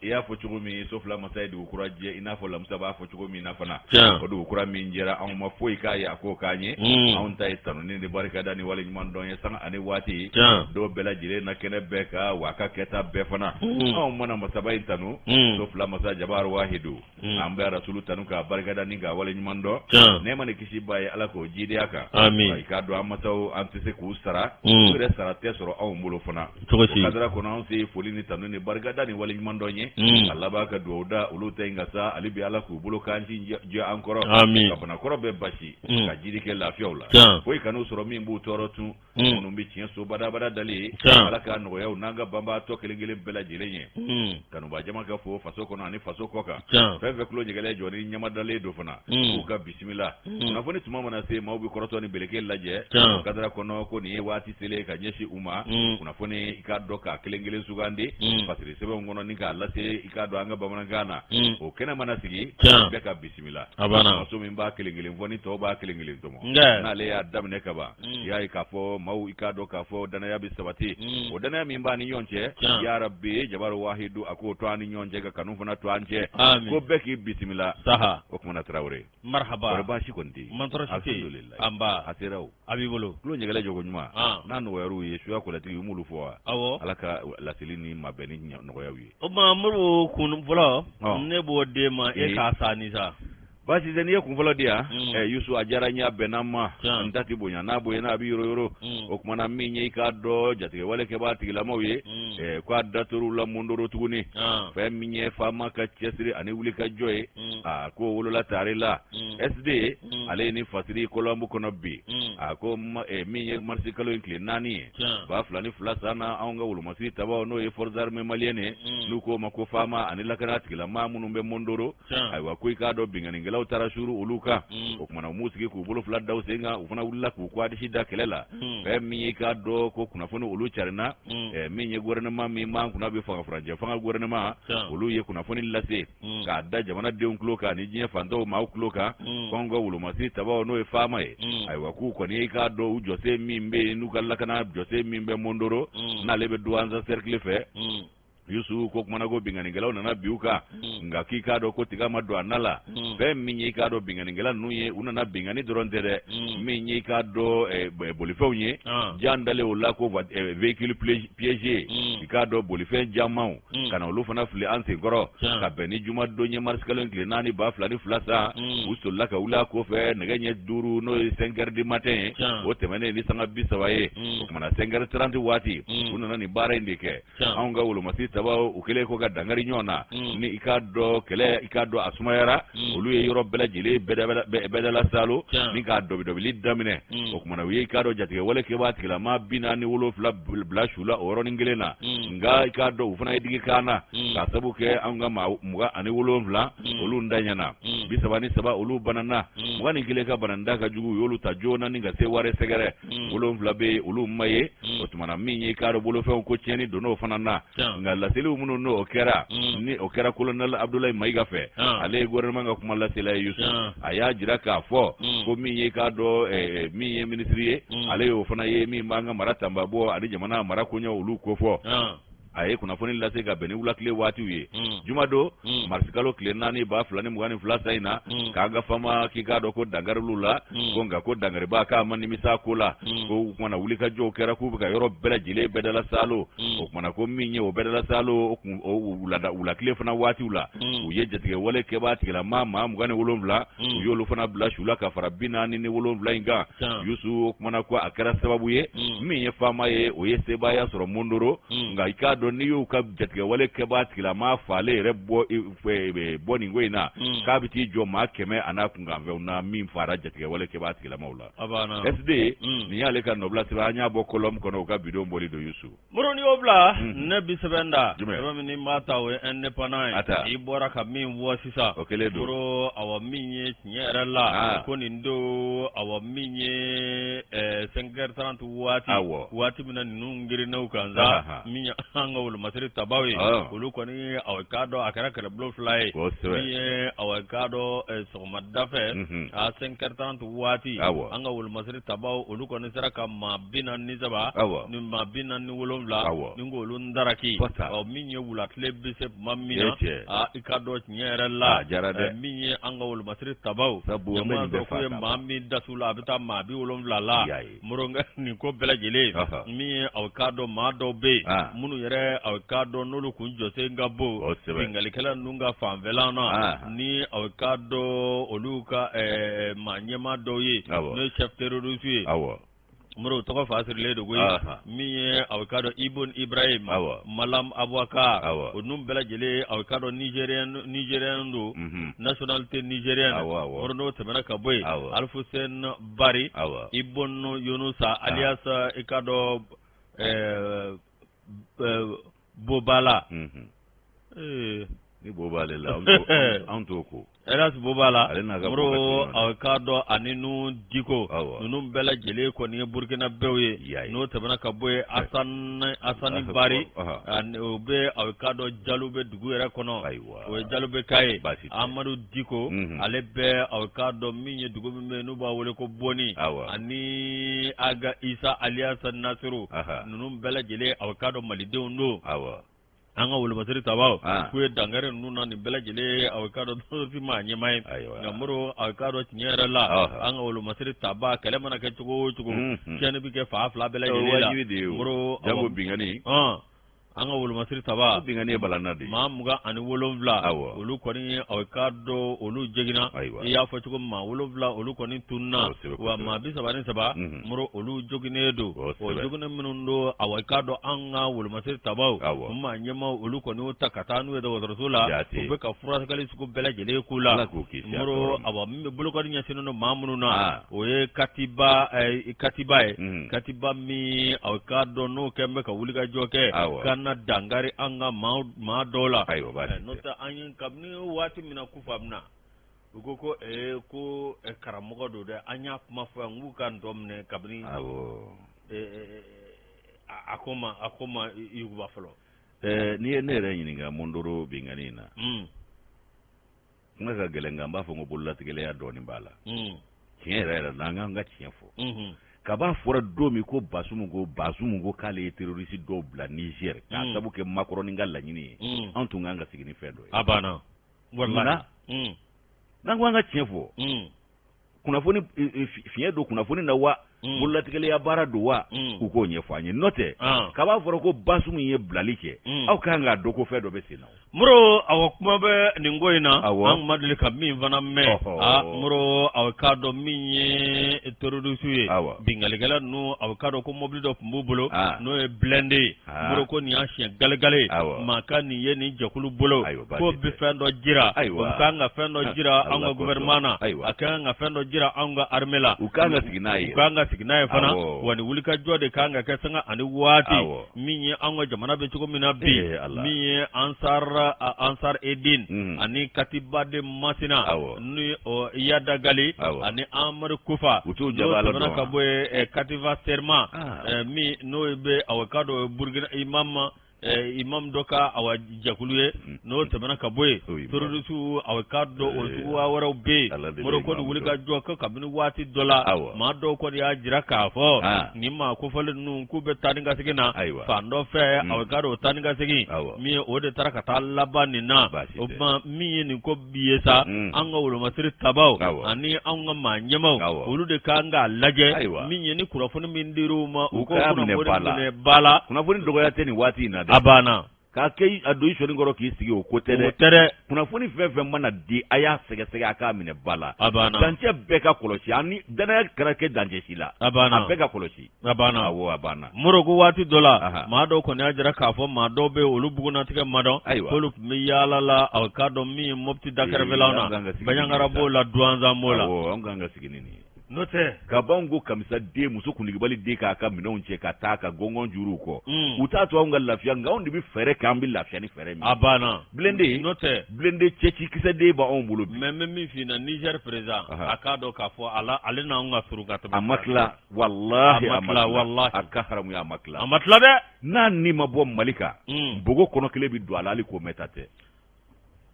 y'a fɔ cogo min, so fila masa ye dugu kura jɛ, i n'a fɔ Lamusa b'a fɔ cogo min na fana. O dugu kura min jɛra, anw ma foyi k'a ye a k'o k'an ye. Anw ta ye tanuni ni barikada ni waleɲuman dɔn ye sanga ani waati dɔw bɛɛ lajɛlen na, kɛnɛ bɛɛ kan, wa a ka kɛta bɛɛ fana. Anw mana masaba in tanu, so fila masa Jabaru Wahidu, an bɛ Rasulu tanu k'a barikada ni k'a waleɲuman dɔn. Nɛɛma ni kisi b'a ye, Ala k'o jidiya kan. I k'a dɔn, an masaw, an tɛ se k'u sara, u yɛrɛ sara tɛ sɔrɔ anw bolo fana. Cogo si. O kadara kɔnɔ, anw se foli ni tanu ni barikada ni waleɲuman dɔn ye, ka laban ka dugawu da olu ta in ka sa hali bi, Ala k'u bolo k'an ci jɔ an kɔrɔ, ka banakɔrɔ bɛɛ basi, ka jiri kɛ lafiyaw la, foyi kan'u sɔrɔ min b'u tɔɔrɔ tun. Minnu bɛ tiɲɛ so badabada dali ye, Ala k'a nɔgɔya u n'an ka banbaatɔ kelen kelen bɛɛ lajɛlen ye. Kanuba jama ka fo faso kɔnɔ ani faso kɔ kan, fɛn fɛn tulo ɲɛgɛlɛ jɔ ni ɲamadalen don fana, k'u ka bisimila. Kunnafoni tuma mana se, maaw bɛ kɔrɔtɔ ni beleke lajɛ. O kadara kɔnɔ, ko nin ye waati selen ka ɲɛsin u ma, kunnafoni, i k'a dɔn, k'a kelen kelen sugandi fasiri sɛbɛnw kɔnɔ ni k'a lase, i k'a dɔn, an ka bamanankan na. O kɛnɛ mana sigi, bɛɛ ka bisimila. Muso min b'a kelen kelen fɔ ni tɔw b'a kelen kelen tɔmɔ, n'ale y'a daminɛ ka ban, i y'a ye k'a fɔ maaw, i k'a dɔn k'a fɔ danaya bɛ sabati. O danaya min b'a ni ɲɔgɔn cɛ, ya Rabbi Jabaru Wahidu, a k'o to an ni ɲɔgɔn cɛ, ka kanu fana to an cɛ, ko bɛɛ k'i bisimila. O kumana, Tarawele. Marhaba. Kɔri, baasi kɔni tɛ yen? Man tɔɔrɔ si tɛ yen. Alhamdulilayi. Anba. A sera o. A b'i bolo. Tulo ɲɛgɛlɛ jɔko ɲuman n'a nɔgɔyar'u ye, suya kɔlɛtigi u m'olu fɔ wa? Awɔ. Ala ka laseli ni mabɛnni nɔgɔyaw ye. O tuma Modibo, kun fɔlɔ, ne b'o d'e ma, e k'a sa ni sa. Baasi tɛ, n'i ye kun fɔlɔ di yan, Yusu, a diyara n ye, a bɛnna n ma. N ta tɛ bonya, n'a bonyana a bɛ yoroyoro. O kumana, min ye, i k'a dɔn, jatigɛwale kɛbaa tigilamaw ye, k'a dator'u la Mondoro tuguni. Fɛn min ye FAMa ka cɛsiri ani wulikajɔ ye, a ko wolola tare la. SD, ale ye ni fasiri kɔlɔnbu kɔnɔ bi. A ko min ye marisi kalo in tile 4 ye, 2002 san na, anw ka wolomasiri tabaw, n'o ye Forces armées maliennes ye, n'u k'o ma ko FAMa, ani lakana tigilama minnu bɛ Mondoro, ayiwa, ko i k'a dɔn, binkannikɛlaw taara suuru olu kan. O kumana, u m'u sigi k'u bolo fila da u sen kan, u fana wulila k'u kwadisi da kɛlɛ la. Fɛn min ye, i k'a dɔn ko kunnafoni olu carinna, min ye gouvernement min b'an kunna bi, fanga furancɛ fanga gouvernement, olu ye kunnafoni lase k'a da jamanadenw tulo kan ni diɲɛ fantaw maaw tulo kan, ko anw ka wolomasiri tabaw, n'o ye FAMa ye, ayiwa, k'u kɔni, i k'a dɔn, u jɔsen min bɛ yen, n'u ka lakana jɔsen min bɛ Mondoro, n'ale bɛ Douentza cercle fɛ, Yusu, ko kumana ko binkannikɛlaw nana bin u kan. Nka k'i k'a dɔn ko tiga ma don a na la. Fɛn min ye, i k'a dɔn, binkannikɛla ninnu ye, u nana binkanni dɔrɔn tɛ dɛ. Min ye, i k'a dɔn, bolifɛnw ye, jan dalen o la ko véhicule piégé, i k'a dɔn, bolifɛn jamanw ka na olu fana fili an senkɔrɔ, ka bɛn ni jumadon ye, marisikalo tile 4, 2002 san. U solila ka wuli a kɔfɛ nɛgɛ ɲɛ 5, n'o ye 5 heures du matin ye, o tɛmɛnen ni sanga 30 ye. O kumana, 5h30 waati, u nana nin baara in de kɛ. Anw ka wolomasiri tabaw, u kɛlen ko ka dankari ɲɔgɔn na, ni i k'a dɔn kɛlɛ, i k'a dɔn, a sumayara. Olu ye yɔrɔ bɛɛ lajɛlen bɛɛdala salo ni k'a dɔbidɔbili daminɛ. O kumana, u ye, i k'a dɔn, jatigɛwale kɛbaa tigilama 47 bila su la o yɔrɔnin kelen na. Nka i k'a dɔn, u fana ye digi kan na, k'a sabu kɛ anw ka maa 27, olu ntanyana, 33, olu banana, 21 ka bananda ka jugu, u y'olu ta joona ni ka seware sɛgɛrɛ. 7 bɛ yen, olu ma ye. O tuma na, min ye, k'a dɔn, bolofɛnw ko tiɲɛni donn'o fana na. Nka laseliw minnu n'o kɛra, ni o kɛra colonel Abdoulaye Mayiga fɛ, ale ye gouvernement ka kuma lasela ye, Yusu, a y'a jira k'a fɔ ko min ye, k'a dɔn, min ye minisiri ye, ale y'o fana ye min b'an ka mara tanba bɔ ani jamana mara koɲɛ olu kofɔ. A ye kunnafoni lase ka bɛn ni wulakile waatiw ye, jumadon, marisikalo tile 4, 2022 san in na, k'an ka FAMa, k'i k'a dɔn ko dankarilu la, ko nka ko dankariba k'a ma nimisa ko la, ko o kumana wulikajɔw kɛra, k'u bɛ ka yɔrɔ bɛɛ lajɛlen bɛɛdala salo. O kumana, ko min ye o bɛɛdala salo, o wulada wulakile fana waatiw la, u ye jatigɛwale kɛbaa tigilama maa 27, u y'olu fana bila su la ka fara 47 in kan. Yusu, o kumana ko a kɛra sababu ye, min ye FAMa ye, o ye sebaaya sɔrɔ Mondoro. Nka i k'a dɔn, n'i y'u ka jatigɛwale kɛbaa tigilama faale yɛrɛ bɔ nin ko in na, k'a bɛ t'i jɔ maa 100 a n'a kunkanfɛnw na min faara jatigɛwale kɛbaa tigilamaw la. SD, nin y'ale ka nɔbila sɛbɛn, an y'a bɔ colonne kɔnɔ, u ka bidon bɔli don, Yusu. Moro, n'i y'o bila, ne bi sɛbɛn da, sɛbɛn min ni n b'a ta, o ye Indépendant ye. I bɔra ka min fɔ sisan, o kɛlen don. Moro, awa, min ye tiɲɛ yɛrɛ la, ko nin don, awa, min ye 5h30 waati, waati min na ninnu girinna u kan sa, min ye an an ka wolomasiri tabaw ye, olu kɔni aw k'a dɔn a kɛra kɛlɛbolo fila ye, min ye aw k'a dɔn sɔgɔmada fɛ a 5h30 waati, an ka wolomasiri tabaw olu kɔni sera ka maa 43 ni maa 47 ni k'olu ndaraki, ɔ min ye wulatile bɛ se tuma min na, i k'a dɔn tiɲɛ yɛrɛ la, min ye an ka wolomasiri tabaw, jama k'u ye maa min da su la a bɛ taa maa 70 la. Moro nin ko bɛɛ lajɛlen min ye aw k'a dɔn maa dɔw bɛ yen minnu yɛrɛ aw k'a dɔn n'olu kun jɔsen ka bon binkannikɛla ninnu ka fanfɛla na ni aw k'a dɔn olu ka maa ɲɛmaa dɔw ye n'o ye chef terroriste ye Moro tɔgɔ fa sirilen don koyi min ye aw k'a dɔn Ibon Ibrahim Malam Abubakar o ninnu bɛɛ lajɛlen aw k'a dɔn nigérien don nationalité nigérienne Moro n'o tɛmɛna ka bɔ yen Alfusɛn Bari Ibn Yunusa alias i k'a dɔn Bobala ni bo b'ale la anw t'o ko alias Bobala Moro aw k'a dɔn ani Nuhu Diko ninnu bɛɛ lajɛlen kɔni ye Burukinabew ye n'o tɛmɛna ka bɔ yen Asani Bari o bɛ aw k'a dɔn Jalube dugu yɛrɛ kɔnɔ o ye Jalubeka ye Amadu Diko ale bɛ aw k'a dɔn min ye dugu min bɛ yen n'u b'a wele ko Boni ani Aga Isa alias Nasiru ninnu bɛɛ lajɛlen aw k'a dɔn malidenw don an ka wolomasiri tabaw k'u ye dankari ninnu na nin bɛɛ lajɛlen aw k'a dɔn terroriste maa ɲɛmaa ye nka Moro aw k'a dɔn tiɲɛ yɛrɛ la an ka wolomasiri taba kɛlɛ mana kɛ cogo o cogo tiɲɛni bɛ kɛ fan fila bɛɛ lajɛlen la Moro jago binkanni an ka wolomasiri taba binkanni ye balana de maa 27 olu kɔni aw k'a dɔn olu joginna i y'a fɔ cogo min maa 7 olu kɔni tununna wa maa 33 Moro olu joginnen don o joginnen minnu don aw k'a dɔn an ka wolomasiri tabaw o maa ɲɛmaaw olu kɔni y'u ta ka taa n'u ye dɔgɔtɔrɔso la u bɛ ka furakɛli sugu bɛɛ lajɛlen k'u la Moro awa min bɛ bolokɔni ɲɛsinnen don maa minnu na o ye katiba katiba ye katiba min aw k'a dɔn n'o kɛlen bɛ ka wulikajɔ kɛ ka na dankari an ka maa dɔw la n'o tɛ an ye kabini waati min na Kufa bɛ na u ko ko ee ko karamɔgɔ don dɛ an y'a kuma fɔ yan k'u ka nin tɔ minɛ kabini a ko ma a ko ma yuguba fɔlɔ n'i ye ne yɛrɛ ɲininka Mondoro binkanni in na kuma ka gɛlɛn nka n b'a fɔ ko bololatigɛlɛya dɔɔnin b'a la tiɲɛ yɛrɛ yɛrɛ la an k'an ka tiɲɛ fɔ kab'a fɔra don min ko Basumu ko Basumu ko k'ale ye terroriste dɔw bila Niger k'a sabu kɛ Macron ka laɲini ye anw tun kan ka sigi ni fɛn dɔ ye a banna walahi n'an ko an ka tiɲɛ fɔ kunnafoni fiɲɛ don kunnafoni na wa bololatigɛlɛya baara don wa u k'o ɲɛfɔ an ye n'o tɛ kab'a fɔra ko Basumu ye bilali kɛ aw kan k'a dɔn ko fɛn dɔ bɛ sen na Moro awa kuma bɛ nin ko in na an ma deli ka min fana mɛn Moro aw k'a dɔn min ye terroriste ye binkannikɛla ninnu aw k'a dɔn ko mobili dɔ tun b'u bolo n'o ye blindé ye Moro ko nin y'a siɲɛ galegale maa ka nin ye nin jɛkulu bolo k'o bɛ fɛn dɔ jira o kan ka fɛn dɔ jira an ka gouvernement na a kan ka fɛn dɔ jira an ka armée la u kan ka sigi n'a ye u kan ka sigi n'a ye fana wa nin wulikajɔ de kan ka kɛ sanga ani waati min ye an ka jamana bɛ cogo min na bi min ye Ansar Edin ani Katiba de Masina ni Iyad Ag Ghali ani Amadu Kufa u t'u jabala ka bɔ yen Katiba Serma min n'o bɛ aw k'a dɔn Burukina imam imam dɔ ka awa jɛkulu ye n'o tɛmɛna ka bɔ yen terroriste aw k'a dɔn o suguya wɛrɛw bɛ yen Moro ko nin wulikajɔ ko kabini waati dɔ la maa dɔw kɔni y'a jira k'a fɔ nin maa kofɔlen ninnu k'u bɛ taa ni ka segin na fan dɔ fɛ aw k'a dɔn o taa ni ka segin min ye o de taara ka taa laban nin na o tuma min ye nin ko bi ye sa an ka wolomasiri tabaw ani an ka maa ɲɛmaaw olu de kan k'a lajɛ min ye ni kunnafoni min dir'u ma u k'a minɛ ba la kunnafoni dɔgɔya tɛ nin waati in na dɛ a banna k'a kɛ a don i sɔnin kɔrɔ k'i sigi o ko tɛ dɛ o tɛ dɛ kunnafoni fɛn fɛn mana di a y'a sɛgɛsɛgɛ a k'a minɛ ba la a banna dancɛ bɛɛ ka kɔlɔsi ani danaya kana kɛ dancɛ si la a banna a bɛɛ ka kɔlɔsi a banna awɔ a banna Moro ko waati dɔ la maa dɔw kɔni y'a jira k'a fɔ maa dɔw bɛ olu bugunnatigɛ ma dɔn ayiwa k'olu tun bɛ yaala la aw k'a dɔn min ye Mopti dakɛrɛfɛlaw na Banjagara b'o la Duwanzan b'o la awɔ an kan ka sigi ni nin ye. N'o tɛ. Ka b'anw ko kamisa den muso kundigibali den k'a ka minɛnw cɛ ka taa ka gɔngɔn juruw kɔ. U t'a to anw ka lafiya, nka anw de bɛ fɛɛrɛ kɛ an bɛ lafiya ni fɛɛrɛ min. A banna. Blende. N'o tɛ. Blende cɛcikisɛ den b'anw bolo bi. Mais n bɛ min f'i ɲɛna, Niger président. A k'a dɔn k'a fɔ a la ale n'anw ka surun ka tɛmɛ. A ma tila walahi a ma tila walahi. A ka haramuya a ma tila. A ma tila dɛ. N'a ni ma bɔ Mali kan. Npogo kɔnɔ kelen bɛ don a la hali k'o mɛn ta tɛ.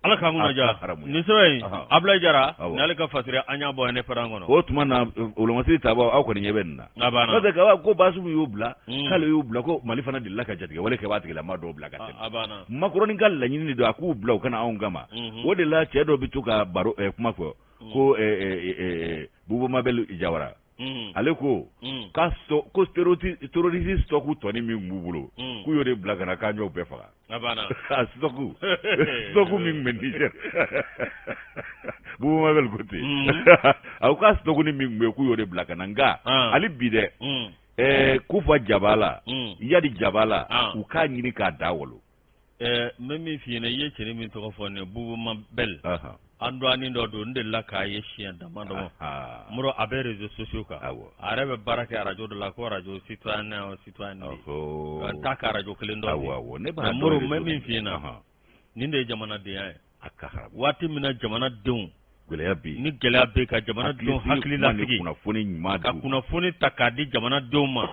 Ala k'an kunna diya nin sɛbɛn in Abulayi Jara ni ale ka fasiri an y'a bɔ Indépendant kɔnɔ. O tuma na wolomasiri tabaw aw kɔni ɲɛ bɛ nin na. A banna. N'o tɛ kaba ko Bazumu y'u bila. K'ale y'u bila ko Mali fana delila ka jatigɛwale kɛbaa tigilama dɔw bila ka tɛmɛ. A banna. Makɔrɔni ka laɲini de don a k'u bila u ka na anw kama. O de la cɛ dɔ bɛ to ka baro kuma fɔ ko Bubu Mabɛli Jawara. Ale ko ka ko terroriste stock tɔnin min b'u bolo k'u y'o de bila ka na k'an y'o bɛɛ faga. A stock stock min bɛ Niger Bubu Mabɛli ko ten a ko k'a stock ni min bɛ yen k'u y'o de bila ka na nka hali bi dɛ Kufa Jabala Yadi Jabala u k'a ɲini k'a da wolo. N bɛ min f'i ɲɛna i ye cɛnin min tɔgɔ fɔ nin ye Bubu Mabɛli an dɔgɔnin dɔ don n delila k'a ye siɲɛ damadɔ Moro a bɛ réseaux sociaux kan a yɛrɛ bɛ baara kɛ arajo dɔ la ko arajo citoyen citoyen n t'a ka arajo kelen dɔn Moro n bɛ min f'i ɲɛna nin de ye jamanadenya ye waati min na jamanadenw gɛlɛya bɛ ni gɛlɛya bɛ ka jamanadenw hakili lasigi kunnafoni ɲuman ka kunnafoni ta k'a di jamanadenw ma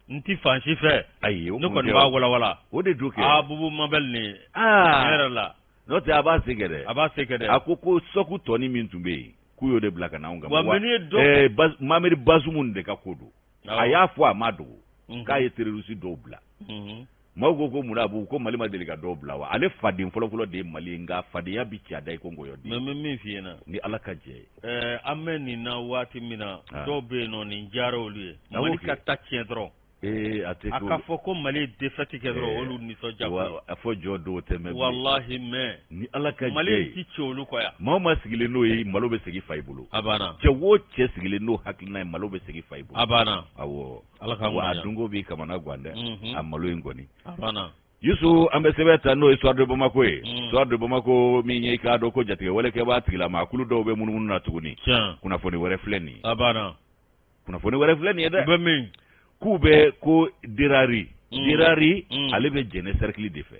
n ti fan si fɛ ayi ne kɔni b'a walawala o de don kɛ aa Bubu Mabɛli nin tiɲɛ yɛrɛ la n'o tɛ a b'a se kɛ dɛ a b'a se kɛ dɛ a ko ko stock tɔnin min tun bɛ yen k'u y'o de bila ka na anw kama wa ye dɔ Mameri Bazumu de ka ko don a y'a fɔ a ma dogo k'a ye terroriste dɔw bila maaw ko ko mun na Bubu ko Mali ma deli ka dɔw bila wa ale faden fɔlɔfɔlɔ de ye Mali ye nka fadenya bi ci a da i ko nkɔyɔ den mais n bɛ min f'i ɲɛna ni Ala ka jɛ ye an bɛ nin na waati min na dɔw bɛ yen nɔ nin diyara olu ye Mali ka ta tiɲɛ dɔrɔn a tɛ a ka fɔ ko Mali ye défaite kɛ dɔrɔn olu nisɔndiya koyi a fɔ jɔ dɔw tɛ mɛn walahi mais ni Ala ka jɛ ye Mali ti ci olu kɔ yan maa o maa sigilen n'o ye malo bɛ segin fa i bolo a banna cɛ o cɛ sigilen n'o hakilina ye malo bɛ segin fa i bolo a banna awɔ Ala k'an wa a dunko b'i kamana gan dɛ a malo in kɔni a banna Yusu an bɛ sɛbɛn ta n'o ye Soir de Bamako ye Soir de Bamako min ye i k'a dɔn ko jatigɛwale kɛbaa tigilama kulu dɔw bɛ munumunu na tuguni kunnafoni wɛrɛ filɛ nin ye a banna kunnafoni wɛrɛ filɛ nin ye dɛ bɛ min k'u bɛ ko Derari Derari ale bɛ Jɛnɛ cercle de fɛ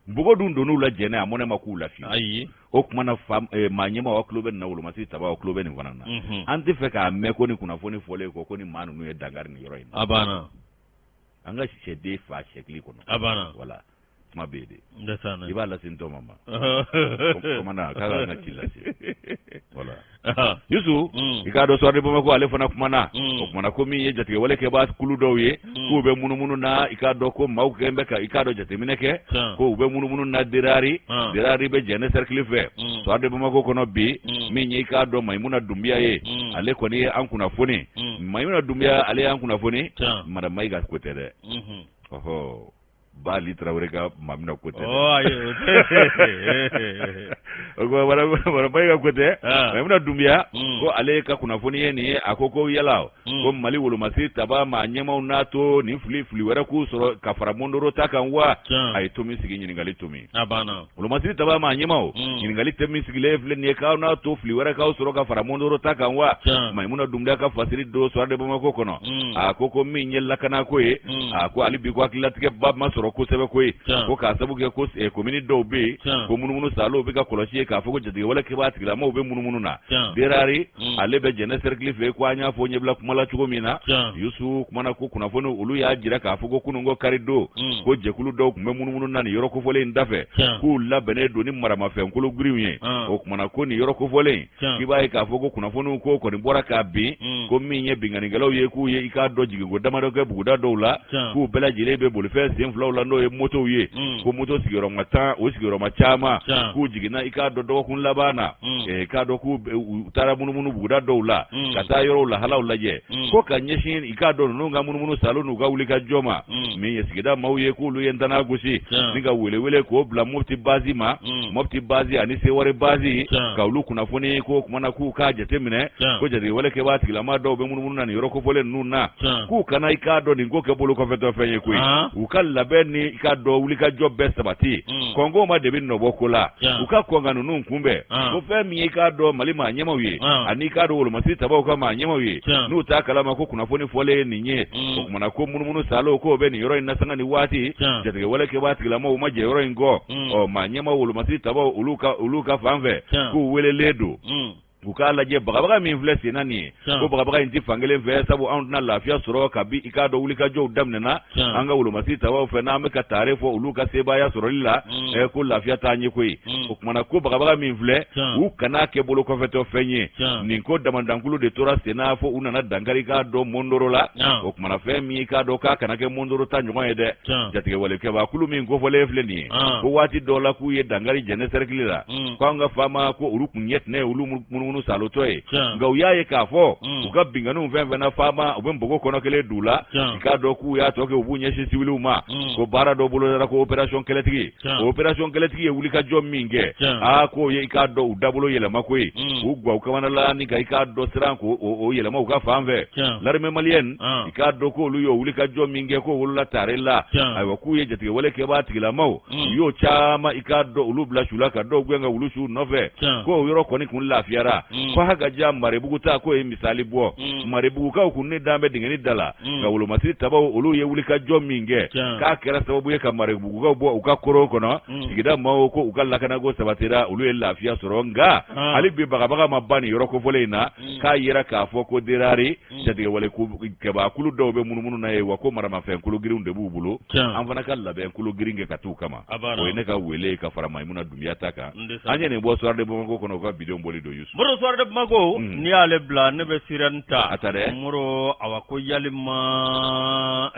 npogo dun donn'u la Jɛnɛ a mɔnɛ ma k'u la fiyewu ayi o tuma na fa maa ɲɛmaaw aw tulo bɛ nin na wolomasiri tabaw aw tulo bɛ nin fana na an tɛ fɛ k'a mɛn ko ni kunnafoni fɔlen kɔ ko ni maa ninnu ye dankari nin yɔrɔ in na a banna an ka sɛden fa sɛkili kɔnɔ a banna wala kuma bɛ yen de i b'a lase n tɔma ma commandant k'a ka ci lase wala Yusu i k'a dɔn Soir de Bamako ale fana kumana o kumana ko min ye jatigɛwale kɛbaa kulu dɔw ye k'u bɛ munumunu na i k'a dɔn ko maaw kɛlen bɛ ka i k'a dɔn jateminɛ kɛ ko u bɛ munumunu na Derari Derari bɛ Jɛnɛ cercle fɛ Soir de Bamako kɔnɔ bi min ye i k'a dɔn Mayimuna Dunbiya ye ale kɔni ye an kunnafoni Mayimuna Dunbiya ale y'an kunnafoni madame Mayiga ko tɛ dɛ ɔhɔ Bali Tarawele ka Mamina ko tɛ. Ayi o tɛ. Madame Mayiga ko tɛ. Mayimuna Dunbiya ko ale ka kunnafoni ye nin ye a ko ko yala ko Mali wolomasiri taba maa ɲɛmaaw n'a to nin fili fili wɛrɛ k'u sɔrɔ ka fara Mondoro ta kan wa a ye tomi sigi ɲininkali tomi. A banna. Wolomasiri taba maa ɲɛmaaw ɲininkali tɛ min sigilen filɛ nin ye k'aw n'a to fili wɛrɛ k'aw sɔrɔ ka fara Mondoro ta kan wa Mayimuna Dunbiya ka fasiri don Soir de Bamako kɔnɔ a ko ko min ye lakanako ye a ko hali bi ko hakililatigɛba ma sɔrɔ kosɛbɛ koyi ko k'a sabu kɛ ko komini dɔw bɛ yen ko munumunu saalow bɛ ka kɔlɔsi ye k'a fɔ ko jatigɛwale kɛbaa tigilamaaw bɛ munumunu na Derari ale bɛ Jɛnɛ cercle fɛ ko an y'a fɔ ɲɛbila kuma la cogo min na Yusu kumana ko kunnafoni olu y'a jira k'a fɔ ko kununko kari don ko jɛkulu dɔw tun bɛ munumunu na nin yɔrɔ kofɔlen in dafɛ k'u labɛnnen don ni maramafɛn kolo girinw ye o kumana ko nin yɔrɔ kofɔlen k'i b'a ye k'a fɔ ko kunnafoniw ko kɔni bɔra k'a bin ko min ye binkannikɛlaw ye k'u ye i k'a dɔn jiginko damadɔ kɛ buguda dɔw la k'u bɛɛ lajɛlen bɛ bolifɛn sen filaw la n'o ye motow ye ko moto sigiyɔrɔma tan o sigiyɔrɔma caman k'u jiginna i k'a dɔn dɔgɔkun laban na i k'a dɔn k'u u taara munumunu buguda dɔw la ka taa yɔrɔw lahalaw lajɛ ko ka ɲɛsin i k'a dɔn ninnu ka munumunu saalo n'u ka wuli ka jɔ ma min ye sigida maaw ye k'olu ye ntana gosi ni ka welewele k'o bila Mopti base ma Mopti base ani Seware base ka olu kunnafoni ko kuma na k'u k'a jateminɛ ko jatigɛwale kɛbaa tigilama dɔw bɛ munumunu na nin yɔrɔ kofɔlen ninnu na k'u kana i k'a dɔn nin ko kɛ bolo kɔfɛtɔ fɛn ye koyi u ka labɛn kunbɛn ni i k'a dɔn wulikajɔ bɛɛ sabati kɔnko ma de bɛ nɔbɔ ko la u ka kɔn ka ninnu kunbɛn ko fɛn min ye i k'a dɔn Mali maa ɲɛmaw ye ani i k'a dɔn wolomasiri tabaw ka maa ɲɛmaw ye n'u t'a kalama ko kunnafoni fɔlen ye nin ye o kumana ko munumunu salo k'o bɛ nin yɔrɔ in na sanga ni waati jatigɛwale kɛbaa tigilamɔgɔw ma jɛ yɔrɔ in kɔ ɔ maa ɲɛmaw wolomasiri tabaw olu ka fan fɛ k'u welelen don u k'a lajɛ bagabaga min filɛ senna nin ye ko bagabaga in tɛ fankelen fɛ sabu anw tɛna lafiya sɔrɔ kabi i k'a dɔn wulikajɔw daminɛna an ka wolomasiri tabaw fɛ n'an bɛ ka taare fɔ olu ka sebaaya sɔrɔli la ko lafiya t'an ye koyi o kumana ko bagabaga min filɛ u kan'a kɛ bolo kɔfɛtɔ fɛn ye nin ko damandankulu de tora senna fo u nana dankari k'a dɔn Mondoro la o kumana fɛn min i k'a dɔn k'a kana kɛ Mondoro ta ɲɔgɔn ye dɛ jatigɛwalekɛbaa kulu min kofɔlen filɛ nin ye ko waati dɔ la k'u ye dankari Jɛnɛ sɛrɛkili la ko an ka faama ko olu kun ɲɛ tɛnɛ olu munumunu salotɔ ye nka u y'a ye k'a fɔ u ka binkanniw fɛn fɛn na faama u bɛ npogo kɔnɔ kelen d'u la i k'a dɔn k'u y'a tɔ kɛ u b'u ɲɛsin siwiliw ma ko baara dɔ bolodara ko opération kɛlɛtigi o opération kɛlɛtigi ye wulikajɔ min kɛ aa k'o ye i k'a dɔn u dabolo yɛlɛma ko ye k'u gwa u kamana la ni ka i k'a dɔn siran k'o o yɛlɛma u ka fan fɛ l'armée malienne i k'a dɔn k'olu y'o wulikajɔ min kɛ k'o wolola tare la ayiwa k'u ye jatigɛwale kɛbaa tigilamaw u y'o caman i k'a dɔn olu bila su la ka dɔw gɛn ka wulu su nɔfɛ k'o yɔrɔ kɔni kun lafiyara ko hakaja Marebugu ta k'o ye misali bɔ Marebugukaw kun ne dan bɛ dingɛni da la nka wolomasiri tabaw olu ye wulikajɔ min kɛ k'a kɛra sababu ye ka Marebugukaw bɔ u ka koron kɔnɔ sigida maaw ko u ka lakanako sabatira olu ye lafiya sɔrɔ nka hali bi bagabaga ma ban nin yɔrɔ kofɔlen in na k'a yira k'a fɔ ko derari jatigɛwale kɛbaakulu dɔw bɛ munumunu na ye wa ko maramafɛn kolo girinw de b'u bolo an fana ka labɛn kolo girin kɛ ka t'u kama o ye ne ka wele ka fara Mayimuna Dunbiya ta kan an ye nin bɔ Soir de Bamako kɔnɔ u ka bidenw bɔli don Yusu Moro Soir de Bamako n'i y'ale bila ne bɛ Sirène ta a ta dɛ Moro awa ko yalima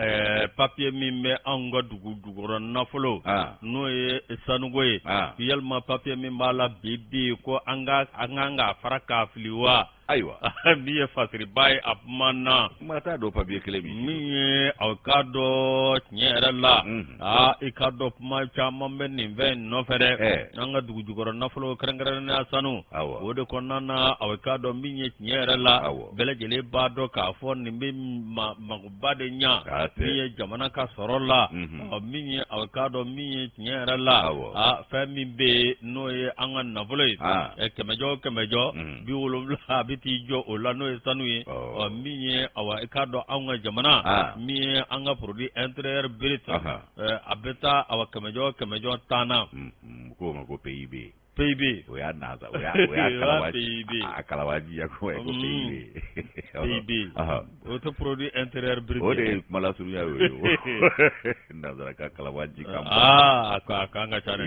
papier min bɛ anw ka dugu jukɔrɔ nafolo n'o ye sanuko ye yalima papier min b'a la bi bi ko an ka an kan k'a fara k'a fili wa ayiwa min ye fasiriba ye a kuma na maa t'a dɔn papiye kelen min min ye aw k'a dɔn tiɲɛ yɛrɛ la aa i k'a dɔn kuma caman bɛ nin fɛn in nɔfɛ dɛ an ka dugu jukɔrɔ nafolo kɛrɛnkɛrɛnnenya sanu o de kɔnɔna na aw k'a dɔn min ye tiɲɛ yɛrɛ la bɛɛ lajɛlen b'a dɔn k'a fɔ nin bɛ magoba de ɲa min ye jamana ka sɔrɔ la min ye aw k'a dɔn min ye tiɲɛ yɛrɛ la a fɛn min bɛ yen n'o ye an ka nafolo ye kɛmɛjɔ o kɛmɛjɔ 70 a bɛ t'i jɔ o la n'o ye sanu ye ɔ min ye awa i k'a dɔn anw ka jamana min ye an ka produit intérieur brut a bɛ taa awa kɛmɛjɔ o kɛmɛjɔ 10 na k'o ma ko PIB PIB o y'a nansa o y'a o y'a kalawa PIB a kalawaji ya ko ko PIB PIB o tɛ produit intérieur brut o de ye kuma lasurunya ye nanzara ka kalawaji kan aa a ko a kan ka ca dɛ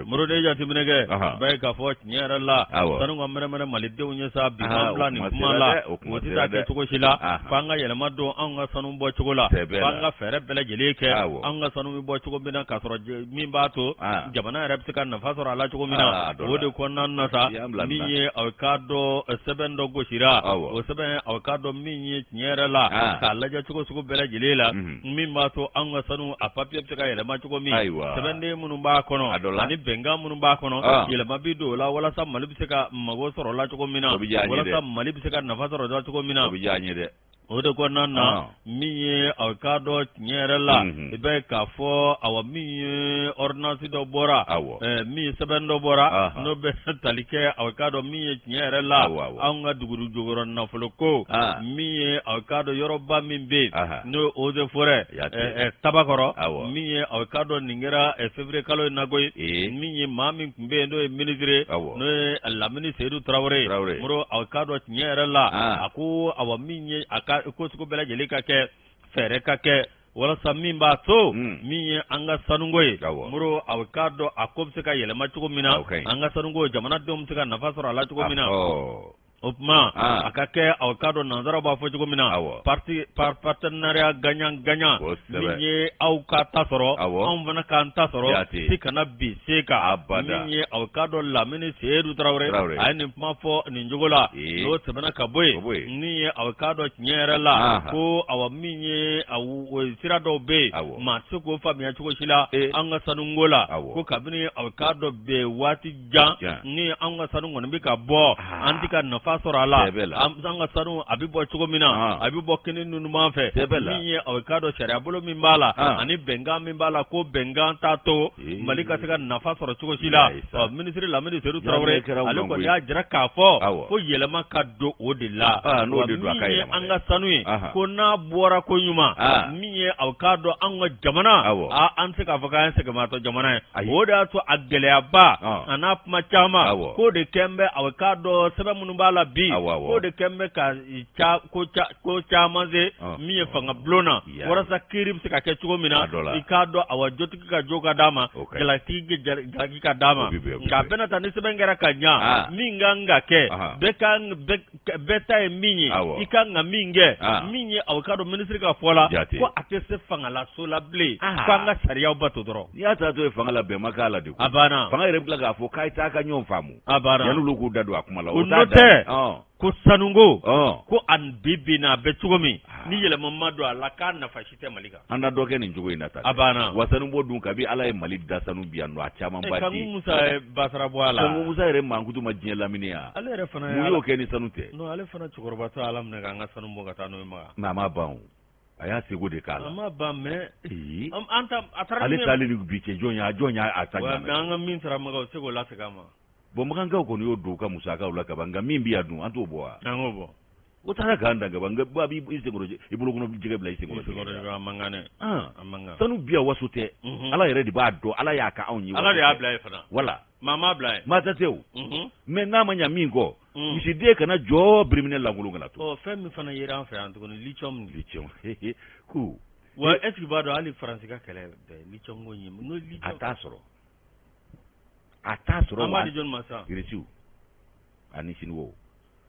Moro n'i ye jateminɛ kɛ i b'a ye k'a fɔ tiɲɛ yɛrɛ la sanu ka mɛrɛmɛrɛ malidenw ye sa bi k'an bila nin kuma la o tɛ taa kɛ cogo si la f'an ka yɛlɛma don anw ka sanu bɔ cogo la f'an ka fɛɛrɛ bɛɛ lajɛlen kɛ anw ka sanu bɛ bɔ cogo min na k'a sɔrɔ min b'a to jamana yɛrɛ bɛ se ka nafa sɔrɔ a la cogo min na o de kɔnɔna na sa min ye aw k'a dɔn sɛbɛn dɔ gosira o sɛbɛn aw k'a dɔn min ye tiɲɛ yɛrɛ la k'a lajɛ cogo sugu bɛɛ lajɛlen la min b'a to anw ka sanu a papiye bɛ se ka yɛlɛma cogo min sɛbɛnden minnu b'a kɔnɔ ani bɛnkan minnu b'a kɔnɔ yɛlɛma bɛ don o la walasa Mali bɛ se ka mago sɔrɔ o la cogo min na walasa Mali bɛ se ka nafa sɔrɔ o la cogo min na o de kɔnɔna na min ye aw k'a dɔn tiɲɛ yɛrɛ la i b'a ye k'a fɔ awa min ye ordonnance dɔ bɔra min ye sɛbɛn dɔ bɔra n'o bɛ tali kɛ aw k'a dɔn min ye tiɲɛ yɛrɛ la anw ka dugu jukɔrɔ nafolo ko min ye aw k'a dɔn yɔrɔba min bɛ yen n'o ye eaux et forêts Tabakɔrɔ min ye aw k'a dɔn nin kɛra février kalo in na koyi min ye maa min tun bɛ yen n'o ye minisiri n'o ye Lamini Seyidu Tarawele Moro aw k'a dɔn tiɲɛ yɛrɛ la a ko awa min ye a ka ko sugu bɛɛ lajɛlen ka kɛ fɛɛrɛ ka kɛ walasa min b'a to min ye an ka sanuko ye Moro aw k'a dɔn a ko bɛ se ka yɛlɛma cogo min na an ka sanuko jamanadenw bɛ se ka nafa sɔrɔ a la cogo min na o tuma a ka kɛ aw k'a dɔn nansaraw b'a fɔ cogo min na partenariat gagnant gagnant min ye aw ka ta sɔrɔ anw fana k'an ta sɔrɔ si kana bin se kan min ye aw k'a dɔn Lamini Seyidu Tarawele a ye nin kuma fɔ nin cogo la n'o tɛmɛna ka bɔ yen min ye aw k'a dɔn tiɲɛ yɛrɛ la ko awa min ye sira dɔw bɛ yen maa tɛ se k'o faamuya cogo si la an ka sanuko la ko kabini aw k'a dɔn bɛn waati jan ni an ka sanu kɔni bɛ ka bɔ an tɛ ka nafa nafa sɔrɔ a la an ka sanu a bɛ bɔ cogo min na a bɛ bɔ kini ni numan fɛ min ye aw k'a dɔn sariya bolo min b'a la ani bɛnkan min b'a la ko bɛnkan t'a to Mali ka se ka nafa sɔrɔ cogo si la minisiri Lamini Sedu Tarawele ale kɔni y'a jira k'a fɔ ko yɛlɛma ka don o de la min ye an ka sanu ye ko n'a bɔra ko ɲuman min ye aw k'a dɔn an ka jamana an tɛ se k'a fɔ k'an ye sɛgɛnbaatɔ jamana ye o de y'a to a gɛlɛyaba a n'a kuma caman k'o de kɛn bɛ aw k'a dɔn sɛbɛn minnu b'a la bi k'o de kɛn bɛ ka ko caman se min ye fanga bulon na walasa kiiri bɛ se ka kɛ cogo min na i k'a dɔn awa jotigi ka jo ka d'a ma jalakitigi jalaki ka d'a ma nka a bɛna ta ni sɛbɛn kɛra ka ɲa min kan ka kɛ bɛɛ ta ye min ye i kan ka min kɛ min ye aw k'a dɔn minisiri ka fɔ la ko a tɛ se fangalaso la bilen k'an ka sariyaw bato dɔrɔn. N'i y'a taatɔ ye fanga la bɛn ma k'a la de a banna fanga yɛrɛ bɛ tila k'a fɔ k'a ye taa ka ɲɔgɔn faamu a banna yanni olu k'u da don a kuma la o t'a tɛ ko sanuko ko a bi bi na a bɛ cogo min ni yɛlɛma ma don a la k'a nafa si tɛ Mali kan. An na dɔ kɛ nin cogo in na tan. A banna. Wa sanubɔ dun kabi Ala ye Mali da sanu bi yan nɔ a camanba di. Kanku Musa ye basara bɔ a la. Kanku Musa yɛrɛ mankutu ma diɲɛ lamini yan. Ale yɛrɛ fana mun y'o kɛ ni sanu tɛ. Non ale fana cɛkɔrɔbatɔ Ala minɛ k'an ka sanu bɔ ka taa n'o ye Maka. Mais a ma ban o. A y'a seko de k'a la. A ma ban mais. Ee. An ta a taara Ale taalen ni bi cɛ jɔn y'a jɔn y'a ta ɲɛna. Mais an ka min sara Maka o tɛ se k'o lasegin an ma. Bon makankaw kɔni y'o don u ka musakaw la kaban nka min bɛ yan dun an t'o bɔ wa. An k'o bɔ. O taara k'an dan kaban nka ba b'i senkɔrɔ i bolo kɔnɔ jɛgɛ bila i senkɔrɔ. A man kan dɛ. A man kan. Sanu bi yan waso tɛ. Ala yɛrɛ de b'a dɔn Ala y'a kɛ anw ye. Ala de y'a bila yen fana. Voilà. Maa m'a bila yen. Maa ta tɛ o. Mais n'a ma ɲa min kɔ. Misiden kana jɔ biriminɛ lankolon kana to. Ɔ fɛn min fana yera an fɛ yan tuguni lithium. Lithium ko. Wa est ce que i b'a dɔn hali Faransi ka kɛlɛ bɛɛ lithium ko in ye. A t'a sɔrɔ. A t'a sɔrɔ. An b'a di jɔni ma sisan. Irisiw ani Siniwaw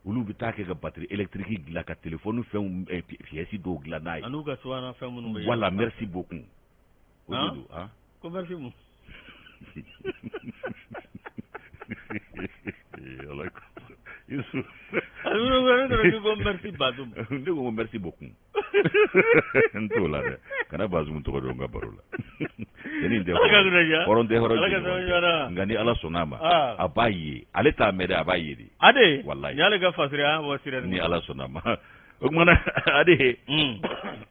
olu bɛ taa kɛ ka batterie électrique dilan ka téléphone fɛnw pièces dɔw dilan n'a ye. An'u ka subahana fɛn minnu bɛ. Voilà merci beaucoup. O de don han. Ko merci mun. Yusu. Ne ko merci Bazoum. Ne ko merci beaucoup. N t'o la dɛ. Kana Bazoum tɔgɔ don n ka baro la. Cɛnin tɛ hɔrɔn tɛ hɔrɔn nka ni Ala sɔnna a ma a b'a ye ale t'a mɛn dɛ a b'a ye de. A de. Walayi. Ni y'ale ka fasiri an bɔ sira ni Ala sɔnna a ma. O tuma na a de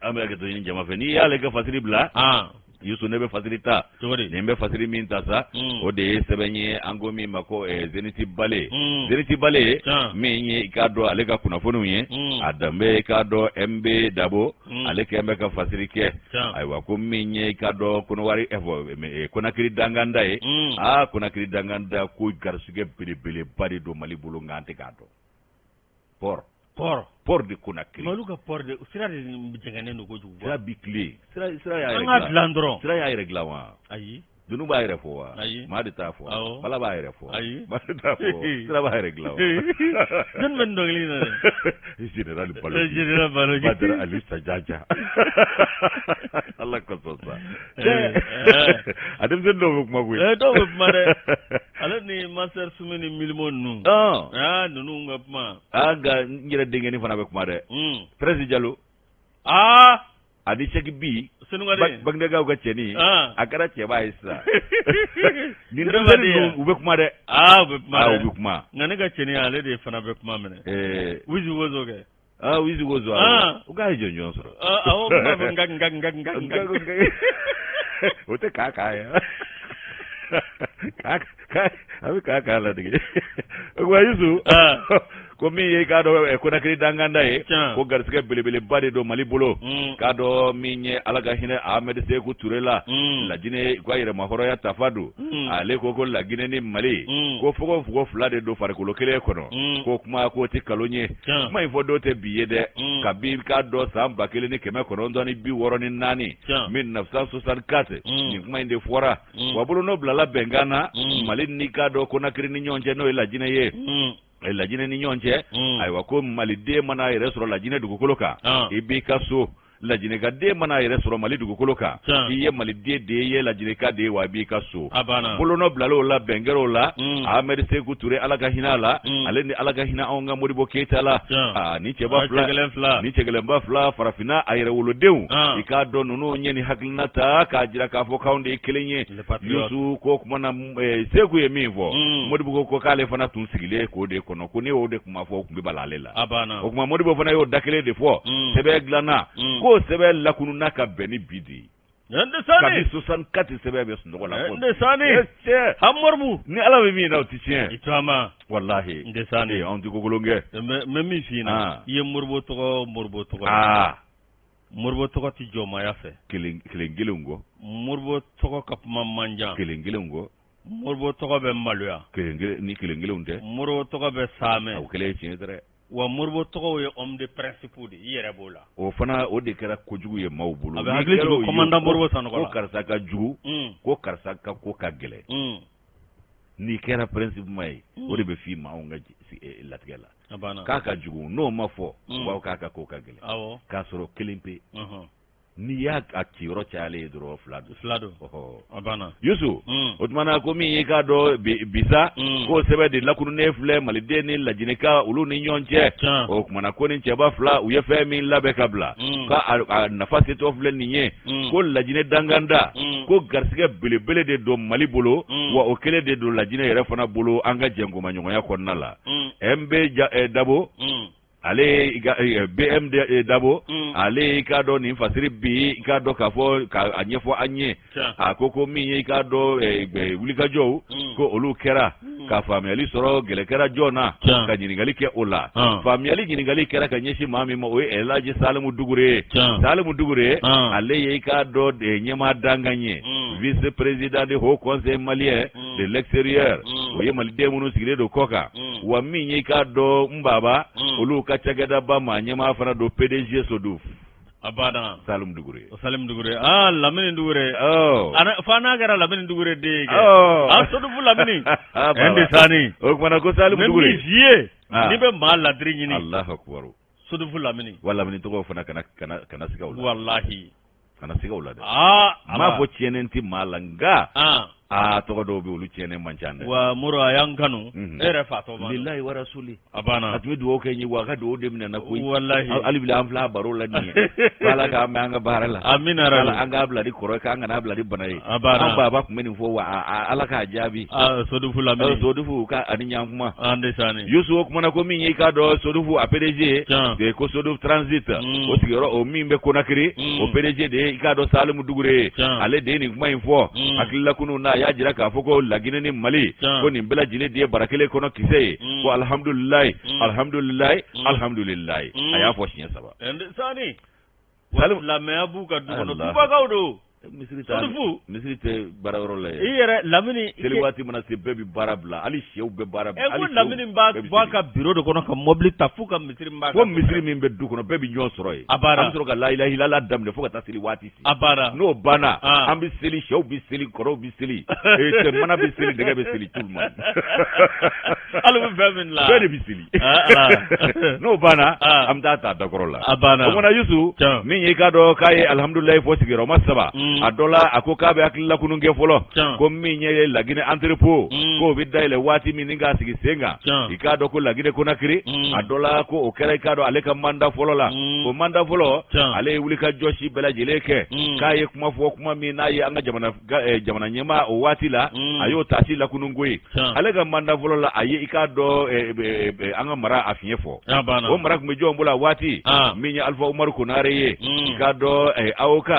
an bɛ hakɛto ɲini jama fɛ n'i y'ale ka fasiri bila. Yusu ne bɛ fasiri ta nin bɛ fasiri min ta sa o de ye sɛbɛn ye an ko min ma ko Zenith Bale Zenith Bale min ye i k'a dɔn ale ka kunnafoniw ye a danbe i k'a dɔn MB Dabo ale kɛlen bɛ ka fasiri kɛ ayiwa ko min ye i k'a dɔn Kɔnɔwari Konakiri danganda ye aa Konakiri danganda ko garisɛgɛ belebeleba de don Mali bolo nka an tɛ k'a dɔn port port port de Conakry mais olu ka port de sira de jɛngɛnnen don kojugu sira bi tile sira sira y'a yɛrɛ an ka dilan dɔrɔn sira y'a yɛrɛ dilan wa ayi dunun b'a yɛrɛ fɔ wa ayi maa de t'a fɔ awɔ bala b'a yɛrɛ fɔ ayi maa de t'a fɔ sira b'a yɛrɛ dilan wa jɔnni bɛ nin dɔnkili in na dɛ général Baloji général Baloji Badara Ali Sajaja Ala kosɔn sa a denmisɛnnin dɔw bɛ kuma koyi dɔw bɛ kuma dɛ ale ni Master Sumi ni Milimo ninnu aa ninnu ka kuma aa nka n yɛrɛ denkɛnin fana bɛ kuma dɛ Prince Jalo aa ani Sɛki bi Baginɛkaw ka cɛnin a kɛra cɛba ye sisan nin denmisɛnnin ninnu u bɛ kuma dɛ aa u bɛ kuma dɛ u bɛ kuma nka ne ka cɛnin ale de fana bɛ kuma minɛ Wizi Wozo kɛ aa Wizi Wozo u k'a ye jɔnjɔn sɔrɔ awɔ u b'a fɔ nka nka nka nka nka o tɛ k'a k'a ye a bɛ k'a k'a ladege o tuma Yusu ko min ye i k'a dɔn Konakiri danganda ye ko garisɛgɛ belebeleba de don Mali bolo k'a dɔn min ye Ala ka hinɛ Ahmed Seku Ture la Lajinɛ ka yɛrɛmahɔrɔnya tafa don ale ko ko Laginɛ ni Mali ko fogofogo fila de don farikolo kelen kɔnɔ ko kuma k'o tɛ nkalon ye kuma in fɔ don tɛ bi ye dɛ kabi k'a dɔn san 1964 1964 nin kuma in de fɔra wa bolonɔ bilala bɛnkan na Mali ni k'a dɔn Konakiri ni ɲɔgɔn cɛ n'o ye Lajinɛ ye Lajinɛ ni ɲɔgɔn cɛ ayiwa ko maliden mana yɛrɛ sɔrɔ Lajinɛ dugukolo kan i b'i ka so Lajinɛka den mana a yɛrɛ sɔrɔ Mali dugukolo kan, i ye Maliden de ye, i ye Lajinɛka de ye, wa i b'i ka so. A banna. Bolonɔ bilal'o la, bɛn kɛr'o la. Ahmed Seku Ture, Ala ka hinɛ a la, ale ni Ala ka hinɛ anw ka Modibo Keyita la. Aa, ni cɛba fila, ni cɛgɛlɛnba fila, farafinna a yɛrɛwolodenw, i k'a dɔn ninnu ye nin hakilina ta k'a jira k'a fɔ k'anw de ye kelen ye. Yusu ko kuma na Seku ye min fɔ, Modibo ko k'ale fana tun sigilen k'o de kɔnɔ, ko ne y'o de kuma fɔ, o tun bɛ bala ale la. A banna. O tuma Modibo fana y'o da kelen de fɔ. Sɛbɛn dilanna. K'o sɛbɛn lakununna ka bɛn ni bi de ye. Kabi 64 sɛbɛn bɛ sunɔgɔ la. N sani. Cɛ. Ha Moribu. Ni Ala bɛ min na o tɛ tiɲɛ. I taama. Walahi. N sani. Anw tɛ kokolon kɛ. N bɛ min f'i ɲɛna. I ye Moribo tɔgɔ Moribo tɔgɔ. Aa. Moribo tɔgɔ tɛ jɔnmaya fɛ. Kelen kelen kelenw kɔ. Moribo tɔgɔ ka kuma man jan. Kelen kelenw kɔ. Moribo tɔgɔ bɛ maloya. Kelen kelen ni kelen kelenw tɛ. Moribo tɔgɔ bɛ saamɛ. O kelen ye tiɲɛ dɛ. Wa Moribo tɔgɔw ye homme de principe de ye, i yɛrɛ b'o la. O fana o de kɛra kojugu ye maaw bolo. A bɛ hakili jigin commandant Moribo Sanɔgɔ la. Ko karisa ka jugu. Ko karisa ka ko ka gɛlɛn. N'i kɛra principe ma ye. O de bɛ f'i ma anw ka latigɛ la. A banna. K'a ka jugu n'o ma fɔ. U b'a fɔ k'a ka ko ka gɛlɛn. Awɔ. K'a sɔrɔ kelen pe. N'i y'a a ciyɔrɔ cayalen ye dɔrɔn fila don. Fila don. Ɔhɔ. A banna. Yusu. O tuma na ko min y'i k'a dɔn bisa. K'o sɛbɛn de lakununnen filɛ Maliden ni Lajinɛka olu ni ɲɔgɔn cɛ. Tiɲɛ. O tuma na ko nin cɛba fila u ye fɛn min labɛn ka bila. K'a nafa setɔ filɛ nin ye. Ko Lajinɛ danganda. Ko garisigɛ belebele de don Mali bolo. Wa o kelen de don Lajinɛ yɛrɛ fana bolo an ka jɛnkomaɲɔgɔnya kɔnɔna la. MB Dabo. Ale BM Dabo ale i k'a dɔn nin fasiri bi i k'a dɔn k'a fɔ k'a ɲɛfɔ an ye a ko ko min ye i k'a dɔn wulikajɔw ko olu kɛra ka faamuyali sɔrɔ gɛlɛ kɛra jɔn na ka ɲininkali kɛ o la faamuyali ɲininkali kɛra ka ɲɛsin maa min ma o ye Elhaji Salimu Dugure ye Salimu Dugure ale ye i k'a dɔn ɲɛmaa dankan ye vice président du haut conseil malien de l'extérieur o ye maliden minnu sigilen don kɔ kan wa min ye i k'a dɔn n baba olu ka cakɛdaba maa ɲɛmaa fana don PDG Soduf a banna Salimu Dugure Salimu Dugure aa Lamini Dugure fo n'a kɛra Lamini Dugure den ye kɛ a Sodufu Lamini n sani o tuma na ko Salimu Dugure min f'i ye n'i bɛ maa ladiri ɲini Alahu akubaru Sodufu Lamini wa Lamini tɔgɔ fana kana kana siga o la walahi kana siga o la dɛ aa m'a fɔ tiɲɛnen tɛ maa la nka aa tɔgɔ dɔw bɛ olu tiɲɛnen man ca dɛ wa Moro a y'an kanu e yɛrɛ fa tɔ lilahi wa rasuli a banna a tun bɛ dugawu kɛ n ye wa a ka dugawu de minɛna koyi walahi hali bi an filɛ a baro la nin ye ko Ala k'an mɛn an ka baara la amina rabi an k'a bila ni kɔrɔ ye k'an kana bila ni bana ye a banna an baba tun bɛ nin fɔ wa Ala k'a jaabi Sodufu Lamini Sodufu ka ani ɲankuma an de sani Yusu o kumana ko min ye i k'a dɔn Sodufu a PDG ye ko Soduf Transit o sigiyɔrɔ o min bɛ Konakiri o PDG de ye i k'a dɔn Salimu Dugure ye ale de ye nin kuma in fɔ hakililakunu na a y'a jira k'a fɔ ko Laginɛ ni Mali ko nin bɛɛ lajɛlen de ye bara kelen kɔnɔ kisɛ ye ko alihamudulilayi alihamudulilayi alihamudulilayi a y'a fɔ siɲɛ saba. Sani silamɛya b'u ka du kɔnɔ tubakaw don. Misiri tɛ misiri tɛ baarayɔrɔ la ye. I yɛrɛ Lamini. Seli waati mana se bɛɛ bɛ baara bila hali sɛw bɛ baara bila. Ɛ ko Lamini b'a bɔ a ka bureau de kɔnɔ ka mobili ta f'u ka misiri min b'a. Ko misiri min bɛ du kɔnɔ bɛɛ bɛ ɲɔgɔn sɔrɔ yen. A baara. An bɛ sɔrɔ ka lahilahila daminɛ fo ka taa seli waati se. A baara. N'o banna. An bɛ seli sɛw bɛ seli kɔrɔw bɛ seli. Mana bɛ seli dɛgɛ bɛ seli tout le monde. Hali u bɛ fɛn min la. Bɛɛ de bɛ seli. N'o banna an bɛ taa ta dakɔrɔ la. A banna. O kumana Yusu. Min ye i k'a dɔn k'a ye alihamudulilayi fɔ sigiyɔrɔma saba. A dɔ la a ko k'a bɛ hakililakunu kɛ fɔlɔ. Ko min ye Laginɛ entrepôt. K'o bɛ dayɛlɛ waati min ni k'a sigi sen kan. I k'a dɔn ko Laginɛ Konakiri. A dɔ la ko o kɛra i k'a dɔn ale ka mandat fɔlɔ la. O mandat fɔlɔ. Ale ye wulikajɔ si bɛɛ lajɛlen kɛ. K'a ye kuma fɔ kuma min n'a ye an ka jamana jamana ɲɛmaa o waati la. A y'o tasi lakununko ye. Ale ka mandat fɔlɔ la a ye i k'a dɔn an ka mara a fiɲɛ fɔ. O mara tun bɛ jɔn bolo a waati. Min ye Alifa Umaru Konare ye. I k'a dɔn AOK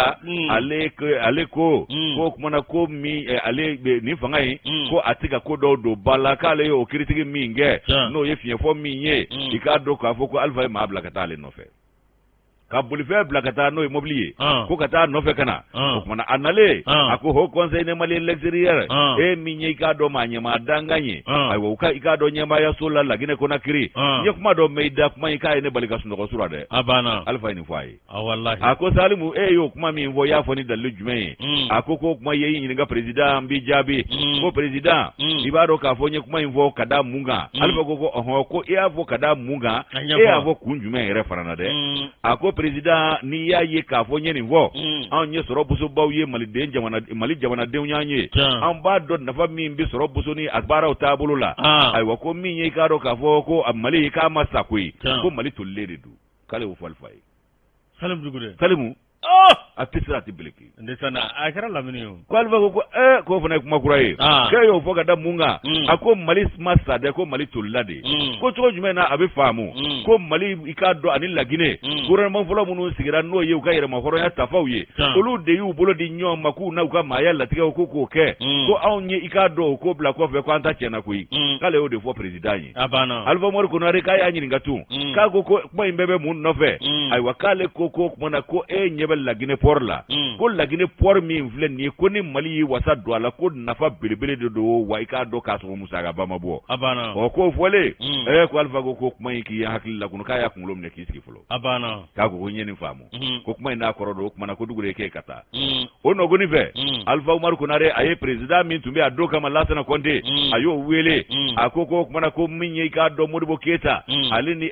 ale ko ko kumana ko min ale nin fanga in ko a tɛ ka ko dɔw don ba la k'ale ye o kiritigi min kɛ n'o ye fiɲɛfɔ min ye i k'a dɔn k'a fɔ ko Alifa ye maa bila ka taa ale nɔfɛ. Ka bolifɛn bila ka taa n'o ye mobili ye ko ka taa nɔfɛ ka na o kumana a nalen a ko haut conseil des maliens de l'extérieur e min ye i k'a dɔn maa ɲɛmaa dankan ye ayiwa u ka i k'a dɔn ɲɛmaayaso la Laginɛ Konakiri n ye kuma dɔ mɛn i da kuma in k'a ye ne bali ka sunɔgɔ su rɔ dɛ a banna Alifa ye nin fɔ a ye a ko Salimu e y'o kuma min fɔ i y'a fɔ ni dalilu jumɛn ye a ko k'o kuma ye i ɲininka président n b'i jaabi ko président i b'a dɔn k'a fɔ n ye kuma in fɔ ka da mun kan Alifa ko ko ɔhɔn ko i y'a fɔ ka da mun kan e y'a fɔ kun jumɛn yɛrɛ fana na dɛ a ko président n'i y'a ye k'a fɔ n ye nin fɔ anw ye sɔrɔ bosobaw ye maliden jamana mali jamanadenw y'an ye an b'a dɔn nafa min bɛ sɔrɔ boso ni a baaraw taabolo la ayiwa ko min ye i k'a dɔn k'a fɔ ko mali k'a ma sa koyi ko mali tolilen de don k'ale y'o fɔ alifa ye Salim Dugure Salimu a tɛ siran a tɛ beleke a kɛra lamini ye ko alifa ko ko ee k'o fana ye kuma kura ye ah. k'e y'o fɔ ka da mun kan mm. a ko mali ma sa dɛ ko mali tolila de mm. ko cogo jumɛn na a bɛ faamu mm. ko mali i k'a dɔn ani laginɛ gouvernement fɔlɔ minnu sigira n'o ye u ka yɛrɛmahɔrɔnya tafaw ye olu de y'u bolo di ɲɔgɔn ma k'u n'u ka maaya latigɛw ko k'o kɛ ko anw ye i k'a dɔn o ko bila kɔfɛ ko an ta tiɲɛna koyi k'ale y'o de fɔ président ye a banna Alifa Umaru Konare k'a y'a ɲininka tun mm. k'a ko ko kuma in bɛɛ bɛ mun nɔfɛ mm. ayiwa k'ale ko ko kuma na ko e ɲɛ bɛ Laginɛ port la mm. ko Laginɛ port min filɛ nin ye ko ni Mali y'i wasa don a la ko nafa belebele de don wa i k'a dɔn k'a sɔrɔ musakaba ma bɔ a banna ɔ k'o fɔlen ɛɛ ko Alifa ko ko kuma in k'i hakili lakunu k'a y'a kunkolo minɛ k'i sigi fɔlɔ a banna k'a ko ko n ye nin faamu ko kuma in n'a kɔrɔ don o kuma na ko Dugure k'e ka taa o nɔgɔni fɛ Alifa Umaru Konare a ye président min tun bɛ a don kama Lasana Kɔnte a y'o wele a ko ko o kuma na ko min ye i k'a dɔn Modibo Keyita ale ni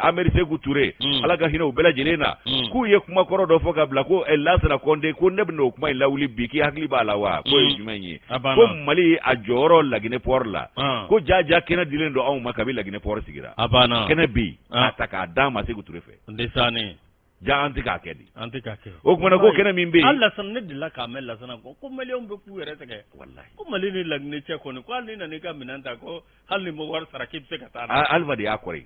Amedi Seku Ture Ala ka hinɛ u bɛɛ lajɛlen na k'u ye kuma kɔrɔ dɔ fɔ ka bila ko Lasana Kɔnte ko ne bɛna o kuma in lawuli bi k'i hakili b'a la wa k'o ye jumɛn ye ko Mali a jɔyɔrɔ Laginɛ port la ko jaja kɛnɛ dilen don anw ma kabi Laginɛ port sigira a banna kɛnɛ bɛ yen a ta k'a d'an ma Seku Ture fɛ ndesanni ja an tɛ k'a kɛ di an tɛ k'a kɛ o kumana ko kɛnɛ min bɛ yen hali Lasana ne delila k'a mɛn Lasana ko ko maliyɛnw bɛ k'u yɛrɛ sɛgɛn walahi ko Mali ni Laginɛ cɛ kɔni ko hali n'i nana i ka minɛn ta ko hali n'i ma wari sara k'i bɛ se ka taa n'a ye Alifa de y'a kɔri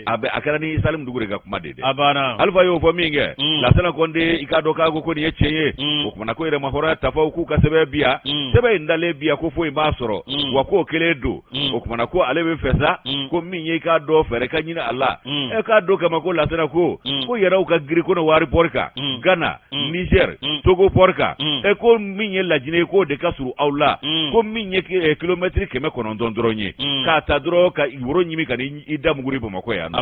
a bɛ a kɛra ni Salimu Dugure ka kuma de ye dɛ a banna Alifa y'o fɔ min kɛ Lasana Kɔnte i k'a dɔn k'a ko ko nin ye tiɲɛ ye o kumana ko yɛrɛmahɔrɔnya tafaw k'u ka sɛbɛn bi yan sɛbɛn in dalen bi yan ko foyi m'a sɔrɔ wa k'o kelen don o kumana ko ale bɛ fɛ sa ko min ye i k'a dɔn fɛɛrɛ ka ɲini a la e k'a dɔn kama ko Lasana ko ko yɛrɛw ka girin Kɔnɔwari port kan Gana Niger Togo port kan e ko min ye Lajinɛ ye k'o de ka surun aw la ko min ye kilomɛtiri 900 dɔrɔn ye k'a ta dɔrɔn ka woro ɲimi ka i da muguri Bamakɔ yan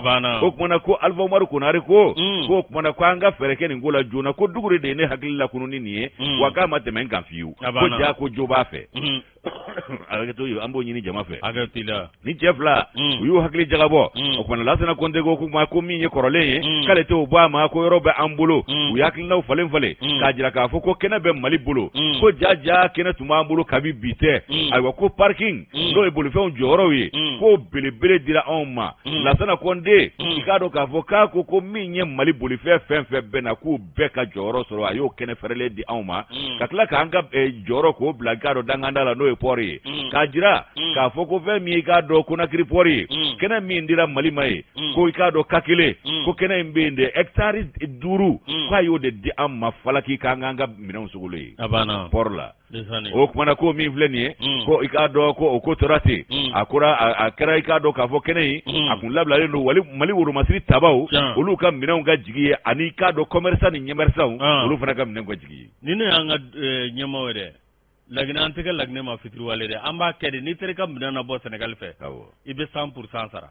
o kumana ko Alifa Umaru Konare ko k'o kumana ko an ka fɛɛrɛ kɛ nin ko la joona ko Dugure de ye ne hakili lakunu ni nin ye wa k'a ma tɛmɛ n kan fiyewu ko ja ko jo b'a fɛ hakɛto an b'o ɲini jama fɛ hakɛ t'i la ni cɛ fila u y'u hakili jagabɔ o kumana Lasana Kɔnte ko kuma ko min ye kɔrɔlen ye k'ale t'o bɔ a ma ko yɔrɔ bɛ an bolo u ye hakilinaw falen falen k'a jira k'a fɔ ko kɛnɛ bɛ Mali bolo ko ja ja kɛnɛ tun b'an bolo kabi bi tɛ ayiwa ko parking n'o ye bolifɛnw jɔyɔrɔw ye k'o belebele dira anw ma Lasana Kɔnte i k'a dɔn k'a fɔ k'a ko ko min ye Mali bolifɛn fɛn fɛn bɛ na k'u bɛɛ ka jɔyɔrɔ sɔrɔ a y'o kɛnɛ fɛrɛlen di anw ma mm. ka tila k'an ka eh, jɔyɔrɔ k'o bila i k'a dɔn danganda la n'o ye pɔri ye mm. k'a jira mm. k'a fɔ ko fɛn min i k'a dɔn Konakiri pɔri ye kɛnɛ min dira Mali ma ye ko i k'a dɔn Kakele ko kɛnɛ in bɛ yen dɛ hɛkitari 5 k'a y'o de di an ma falaki k'an k'an ka minɛnw sogolo ye pɔri la o kumana ko min filɛ nin ye mm. ko i k'a dɔn ko o ko tora ten mm. a kora a kɛra i k'a dɔn k'a fɔ kɛnɛ in mm. a kun labilalen don wali mali woromasiri tabaw olu ka minɛnw ka jigi ye ani i k'a dɔn commerçant ni ɲɛmɛrisanw ah. olu fana ka minɛnw ka jigi ye ni ne y'an ka eh, ɲɛmaaw ye dɛ laginɛ an tɛ kɛ laginɛ ma fitiriwale dɛ an b'a kɛ de n'i taara i ka minɛn nabɔ Senegali fɛ i bɛ 100% sara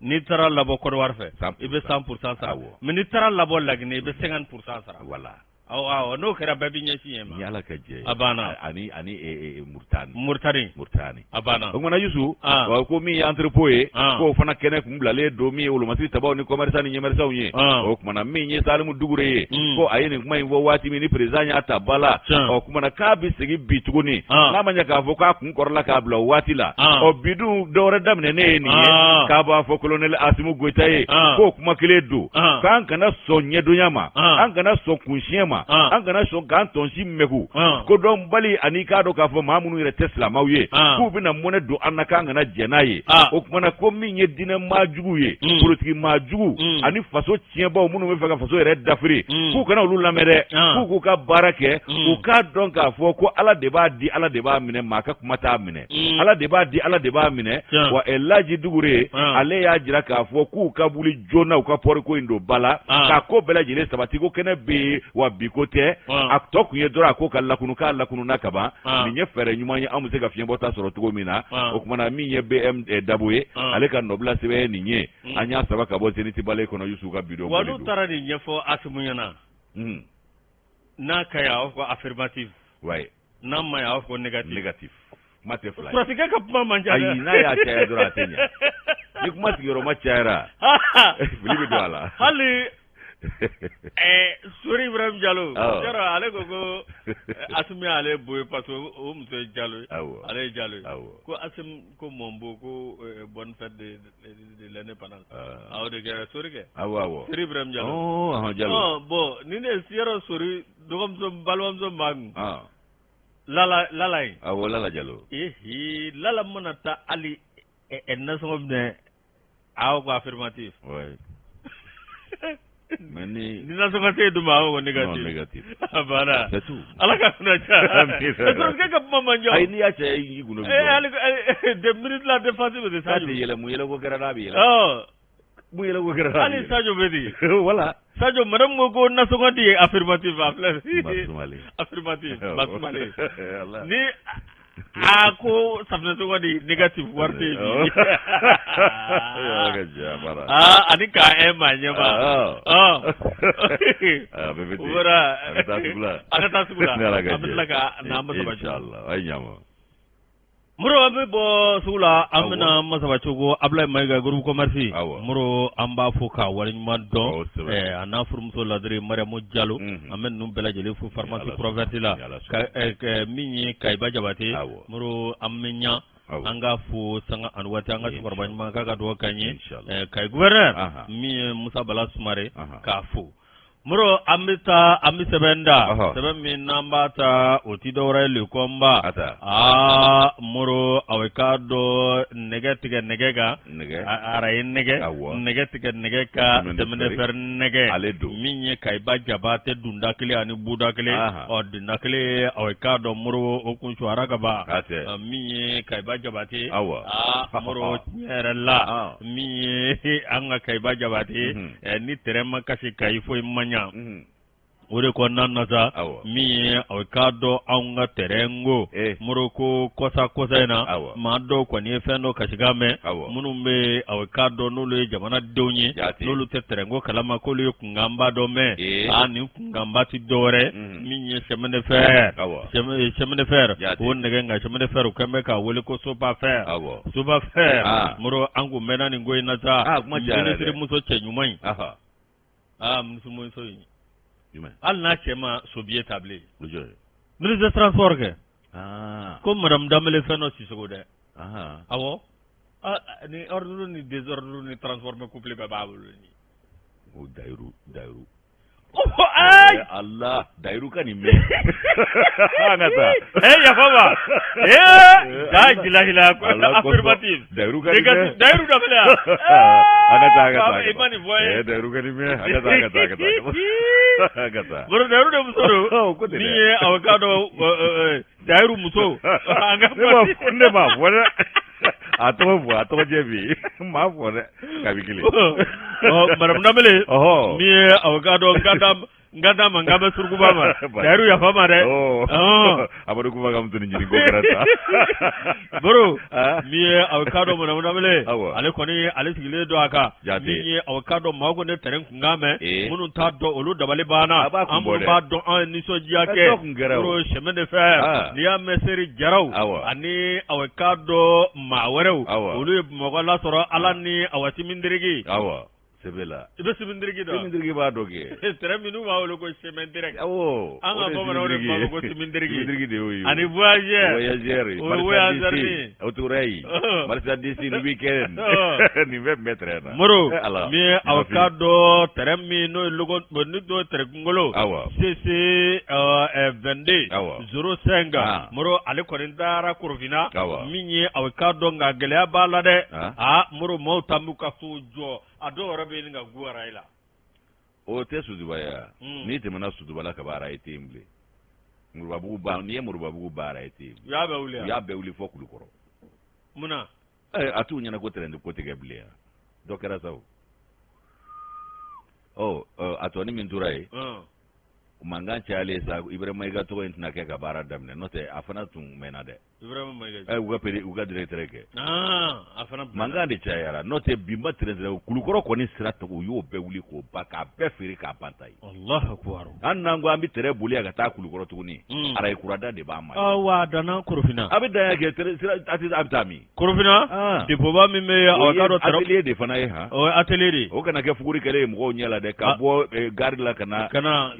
n'i taara labɔ Kɔdiwari fɛ i bɛ 100% sara mais n'i taara labɔ laginɛ i bɛ 50% sara voilà Awɔ n'o kɛra bɛɛ b'i ɲɛsin yen ma. Ni Ala ka jɛ ye. A banna. Ani ani ee Muritani. Muritani. Muritani. A banna. O kumana Yusu. An. Wa ko min ye entrepôt ye. An. K'o fana kɛnɛ kun bilalen don min ye wolomasiri tabaw ni commerçant ni ɲɛmɛrisanw ye. An. O kumana min ye Salimu Dugure ye. Un. Ko a ye nin kuma in fɔ waati min ni président y'a ta ba la. Tiɲɛ. Ɔ kumana k'a bɛ segin bi tuguni. An. N'a ma ɲɛ k'a fɔ k'a kun kɔrɔla k'a bila o waati la. An. Ɔ bi dun dɔwɛrɛ daminɛnen ye nin ye. An. K'a b'a fɔ colonel Asimu Goyita ye. An. K'o kuma kelen don. An. K'an kana sɔn ɲɛdonya ma. An. An kana sɔn kunsiɲɛ ma. An. An kana sɔn k'an tɔnsi mɛku. An. Kodɔnbali ani k'a dɔn k'a fɔ maa minnu yɛrɛ tɛ silamɛw ye. An. K'u bɛna mɔnɛ don an na k'an kana jɛn n'a ye. An. O kumana ko min ye diinɛ maa jugu ye. Un. Politiki maa jugu. Un. Ani faso tiɲɛbaw minnu bɛ fɛ ka faso yɛrɛ dafiri. Un. K'u kana olu lamɛn dɛ. An. K'u k'u ka baara kɛ. Un. U k'a dɔn k'a fɔ ko Ala de b'a di Ala de b'a minɛ maa ka kuma t'a minɛ. Mm. Ala de b'a di Ala de b'a minɛ. Tiɲɛ. Wa Elaji Dugure An. ale y'a jira k'a fɔ k'u ka wuli joona u ka pɔri ko in don ba la. An. K'a ko bɛɛ lajɛlen sabati ko kɛnɛ bɛ yen wa bi ko tɛ. An. A tɔ kun ye dɔrɔn a ko ka lakunu k'a lakununa kaban. An. Nin ye fɛɛrɛ ɲuman ye anw bɛ se ka fiɲɛbɔta sɔrɔ cogo min na. An. O kumana min ye BM Dabo ye An. ale ka nɔbila sɛbɛn ye nin ye. Mm. An y'a saba ka bɔ Zenith Balé kɔnɔ Yusu ka bidon Wa n'u taara nin ɲɛfɔ Asimu ɲɛna. N'a ka ɲi a b'a fɔ ko affirmative. Ouais. N'a ma ɲi a b'a fɔ ko négatif. Négatif. Kuma tɛ fila ye. Sɔrɔdasikɛ ka kuma man ca dɛ. Ayi n'a y'a caya dɔrɔn a tɛ ɲɛ. Ni kuma sigiyɔrɔma cayara, fili bɛ don a la. Hali Sori Ibrahim Jalo, yɔrɔ ale ko ko Asimi y'ale bo ye parce que o muso ye Jalo ye, ale ye Jalo ye. Ko Asimi ko mon beau ko bonne fête de l'indépendance. O de kɛra Sori kɛ. Awɔ awɔ. Sori Ibrahim Jalo. Ɔhɔn Jalo. Bon ni ne ye yɔrɔ Sori dɔgɔmuso balimamuso maa kun. Lala Lala ye. Awɔ Lala Jalo. Ehe Lala mana taa hali nasɔngɔ minɛ aw ko affirmatif. Ouais. Mais ni ni nasɔngɔ tɛ yen dun ma aw ko négatif. Non négatif. A banna. C'est tout. Ala ka kunna diya. Sɔrɔsikɛ ka kuma man jan. Ayi n'i y'a cɛ i gundo bɛ bɔ. Hali de ministre de la défense bɛ de Sadio. K'a tɛ yɛlɛ mun yɛlɛ ko kɛra n'a bɛ yɛlɛ. Ɔ. Mun yɛlɛ ko kɛra n'a bɛ yɛlɛ. Hali Sadio bɛ di. Voilà. Sadio madame ko ko nasɔngɔ di affirmatif a filɛ. Basumale. Affirmatif Basumale. Ni a ko safunɛ sɔngɔ di négatif wari tɛ yen bi. Aa ani k'a ɛ maa ɲɛ ma. A bɛɛ bɛ ten. O bɔra A bɛ taa sugu la. A ka taa sugu la. An bɛ tila ka na masaba. Inshallah a ye ɲa ma. Moro an bɛ bɔ sugu la an bɛna masaba cogo Abulayi Mayiga groupe commerce Moro an b'a fo k'a waleɲuman dɔn a n'a furumuso ladiri Mariamu Jalo an bɛ ninnu bɛɛ lajɛlen fo pharmacie Croix la min ye Kayiba Jabate Moro an bɛ ɲa an k'a fo sanga ani waati an ka cɛkɔrɔba ɲuman k'a ka dugawu k'an ye Kayi gouverneur min ye Musa Bala Sumare k'a fo. Moro an bɛ taa an bɛ sɛbɛn da sɛbɛn min n'an b'a ta o ti dɔwɛrɛ ye le combat aa Moro a k'a dɔn nɛgɛ tigɛ nɛgɛ kan araye nɛgɛ nɛgɛ tigɛ nɛgɛ kan chemin de fer nɛgɛ ale don min ye Kayiba Jabate dunda kelen ani buda kelen ɔ dunda kelen a k'a dɔn Moro o kun suwara ka ban min ye Kayiba Jabate aa Moro tiɲɛ yɛrɛ la min ye an ka Kayiba Jabate ni tɛrɛn ma kasi Kayi foyi ma ɲa o de kɔnɔna na sa min ye a k'a dɔn anw ka tɛrɛn ko Moro ko kɔsa kɔsa in na maa dɔw kɔni ye fɛn dɔ kasikan mɛn minnu bɛ a k'a dɔn n'olu ye jamanadenw ye n'olu tɛ tɛrɛn ko kalama k'olu ye kunkanba dɔ mɛn aa nin kunkanba tɛ dɔwɛrɛ min ye chemin de fer chemin de fer o nɛgɛ nka chemin de fer u kɛn bɛ k'a wele ko Sopafer Sopafer Moro an kun mɛnna nin ko in na sa minisiri muso cɛ ɲuman in aa minisiri muso in hali n'a cɛ ma sobiye ta bilen ministre de transport kɛ ko madame Danbele fɛn dɔ Sisoko dɛ awɔ ni ordre ni désordre ni transformé couplé bɛɛ b'a bolo ni o dayiru dayiru Ay! Allah dayiru ka nin mɛn an ka taa Eh yafa ma eh da jilahila affirmatif dayiru ka nin mɛn dayiru Danbele ya an ka taa an ka taa i ma nin fɔ ye eh dayiru ka nin mɛn an ka taa an ka taa an ka taa an ka taa Boro dayiru de muso don min ye aw k'a dɔn dayiru muso an ka ne b'a fɔ dɛ a tɔgɔ fɔ a tɔgɔ jɛ bi n m'a fɔ dɛ kabi kelen ɔ madame Danbele min ye aw k'a dɔn n ka taa n ka taa ma n k'a bɛ surukuba ma dayiru yafa ma dɛ Amadu Kufa ka muso ni ɲini ko kɛra sa Boro min ye aw k'a dɔn madame Danbele ale kɔni ale sigilen don a kan min ye aw k'a dɔn maaw ko ne tɛrɛn kunkan mɛn minnu t'a dɔn olu dabali banna an minnu b'a dɔn an ye nisɔndiya kɛ Moro chemin de fer n'i y'a mɛn seri jaraw ani aw k'a dɔn maa wɛrɛw olu ye Bamakɔ lasɔrɔ ala ni awa simindirigi Sɛbɛ la i bɛ simindirigi dɔn simindirigi b'a dɔn kɛ tɛrɛn minnu b'a wele ko chemin direct awɔ an ka bamananw de b'a fɔ ko simindirigi simindirigi de y'o ye ani voyageur voyageur o ye voyageur ni autorail marchandise ni week-end nin bɛɛ tun bɛ tɛrɛn na Moro min ye aw k'a dɔn tɛrɛn min n'o ye logo ni dɔ ye tɛrɛn kunkolo CC 22 05 Moro ale kɔni taara Korofina min ye aw k'a dɔn nka gɛlɛya b'a la dɛ aa Moro maaw taa b'u ka sow jɔ a dɔw yɛrɛ bɛ ɲini ka gun arayi la. O tɛ Sotuba ye wa? N'i tɛmɛna Sotuba la ka ban arayi tɛ yen bilen. Moribabugu ban n'i ye Moribabugu ban arayi tɛ yen. U y'a bɛɛ wuli wa? U y'a bɛɛ wuli fɔ Kulukɔrɔ. Mun na? A t'u ɲɛna ko tɛrɛn ko tɛ kɛ bilen yan. Dɔ kɛra sa o. Ɔ a tɔnin min tora yen. Mankan cayalen sa, Ibrahima Mayiga tɔgɔ in tɛna kɛ ka baara daminɛ, n'o tɛ a fana tun mɛnna dɛ. Ibrahima Mayiga. U ka pere, u ka directeur kɛ. A fana. Mankan de cayara, n'o tɛ bi ma tɛrɛn sira Kulukɔrɔ kɔni sira tɔgɔ, u y'o bɛɛ wuli k'o ban, k'a bɛɛ feere k'a ban ta ye. Allahu akbar. An n'an ko an bɛ tɛrɛn boli yan ka taa Kulukɔrɔ tuguni. Arayi kurada de b'an ma. Wa a danna Korofina. A bɛ dan yan kɛ tɛrɛn sira, a tɛ, a bɛ taa min? Korofina. Dépôt ba min bɛ yen, o ye atelier de fana ye han. O ye atelier de ye. O kana kɛ fuguri kɛlen ye mɔgɔw ɲɛ la dɛ, ka bɔ gare la ka na. Ka na.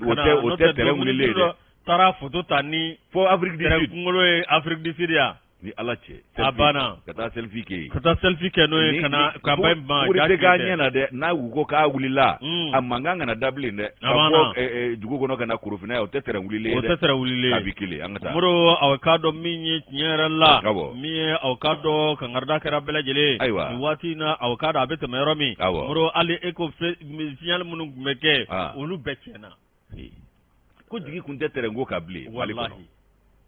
O tɛ tɛrɛn wulilen ye dɛ. Taara photo ta ni fo Afrique du Sud kunkolo ye Afrique du Sud yan. Ni Ala cɛ. A banna. Ka taa selfie kɛ yen. Ka taa selfie kɛ n'o ye ka na ka ba in ban. Fuguri tɛ k'a ɲɛ na dɛ, n'a u ko k'a wulila. A mankan kana da bilen dɛ. A banna. Ka bɔ dugu kɔnɔ ka na Korofina yan, o tɛ tɛrɛn wulilen ye dɛ. O tɛ tɛrɛn wulilen ye. A bɛ kelen, an ka taa. Moro, aw k'a dɔn min ye tiɲɛ yɛrɛ la. Awɔ. Min ye aw k'a dɔn kankarida kɛra bɛɛ lajɛlen. Ayiwa. Nin waati in na aw k'a dɔn a bɛ tɛmɛ yɔrɔ min. Awɔ. Moro, hali e ko signal minnu tun bɛ kɛ. Olu bɛɛ tiɲɛna. Ko jigi kun tɛ tɛrɛn ko kan bilen Mali kɔnɔ.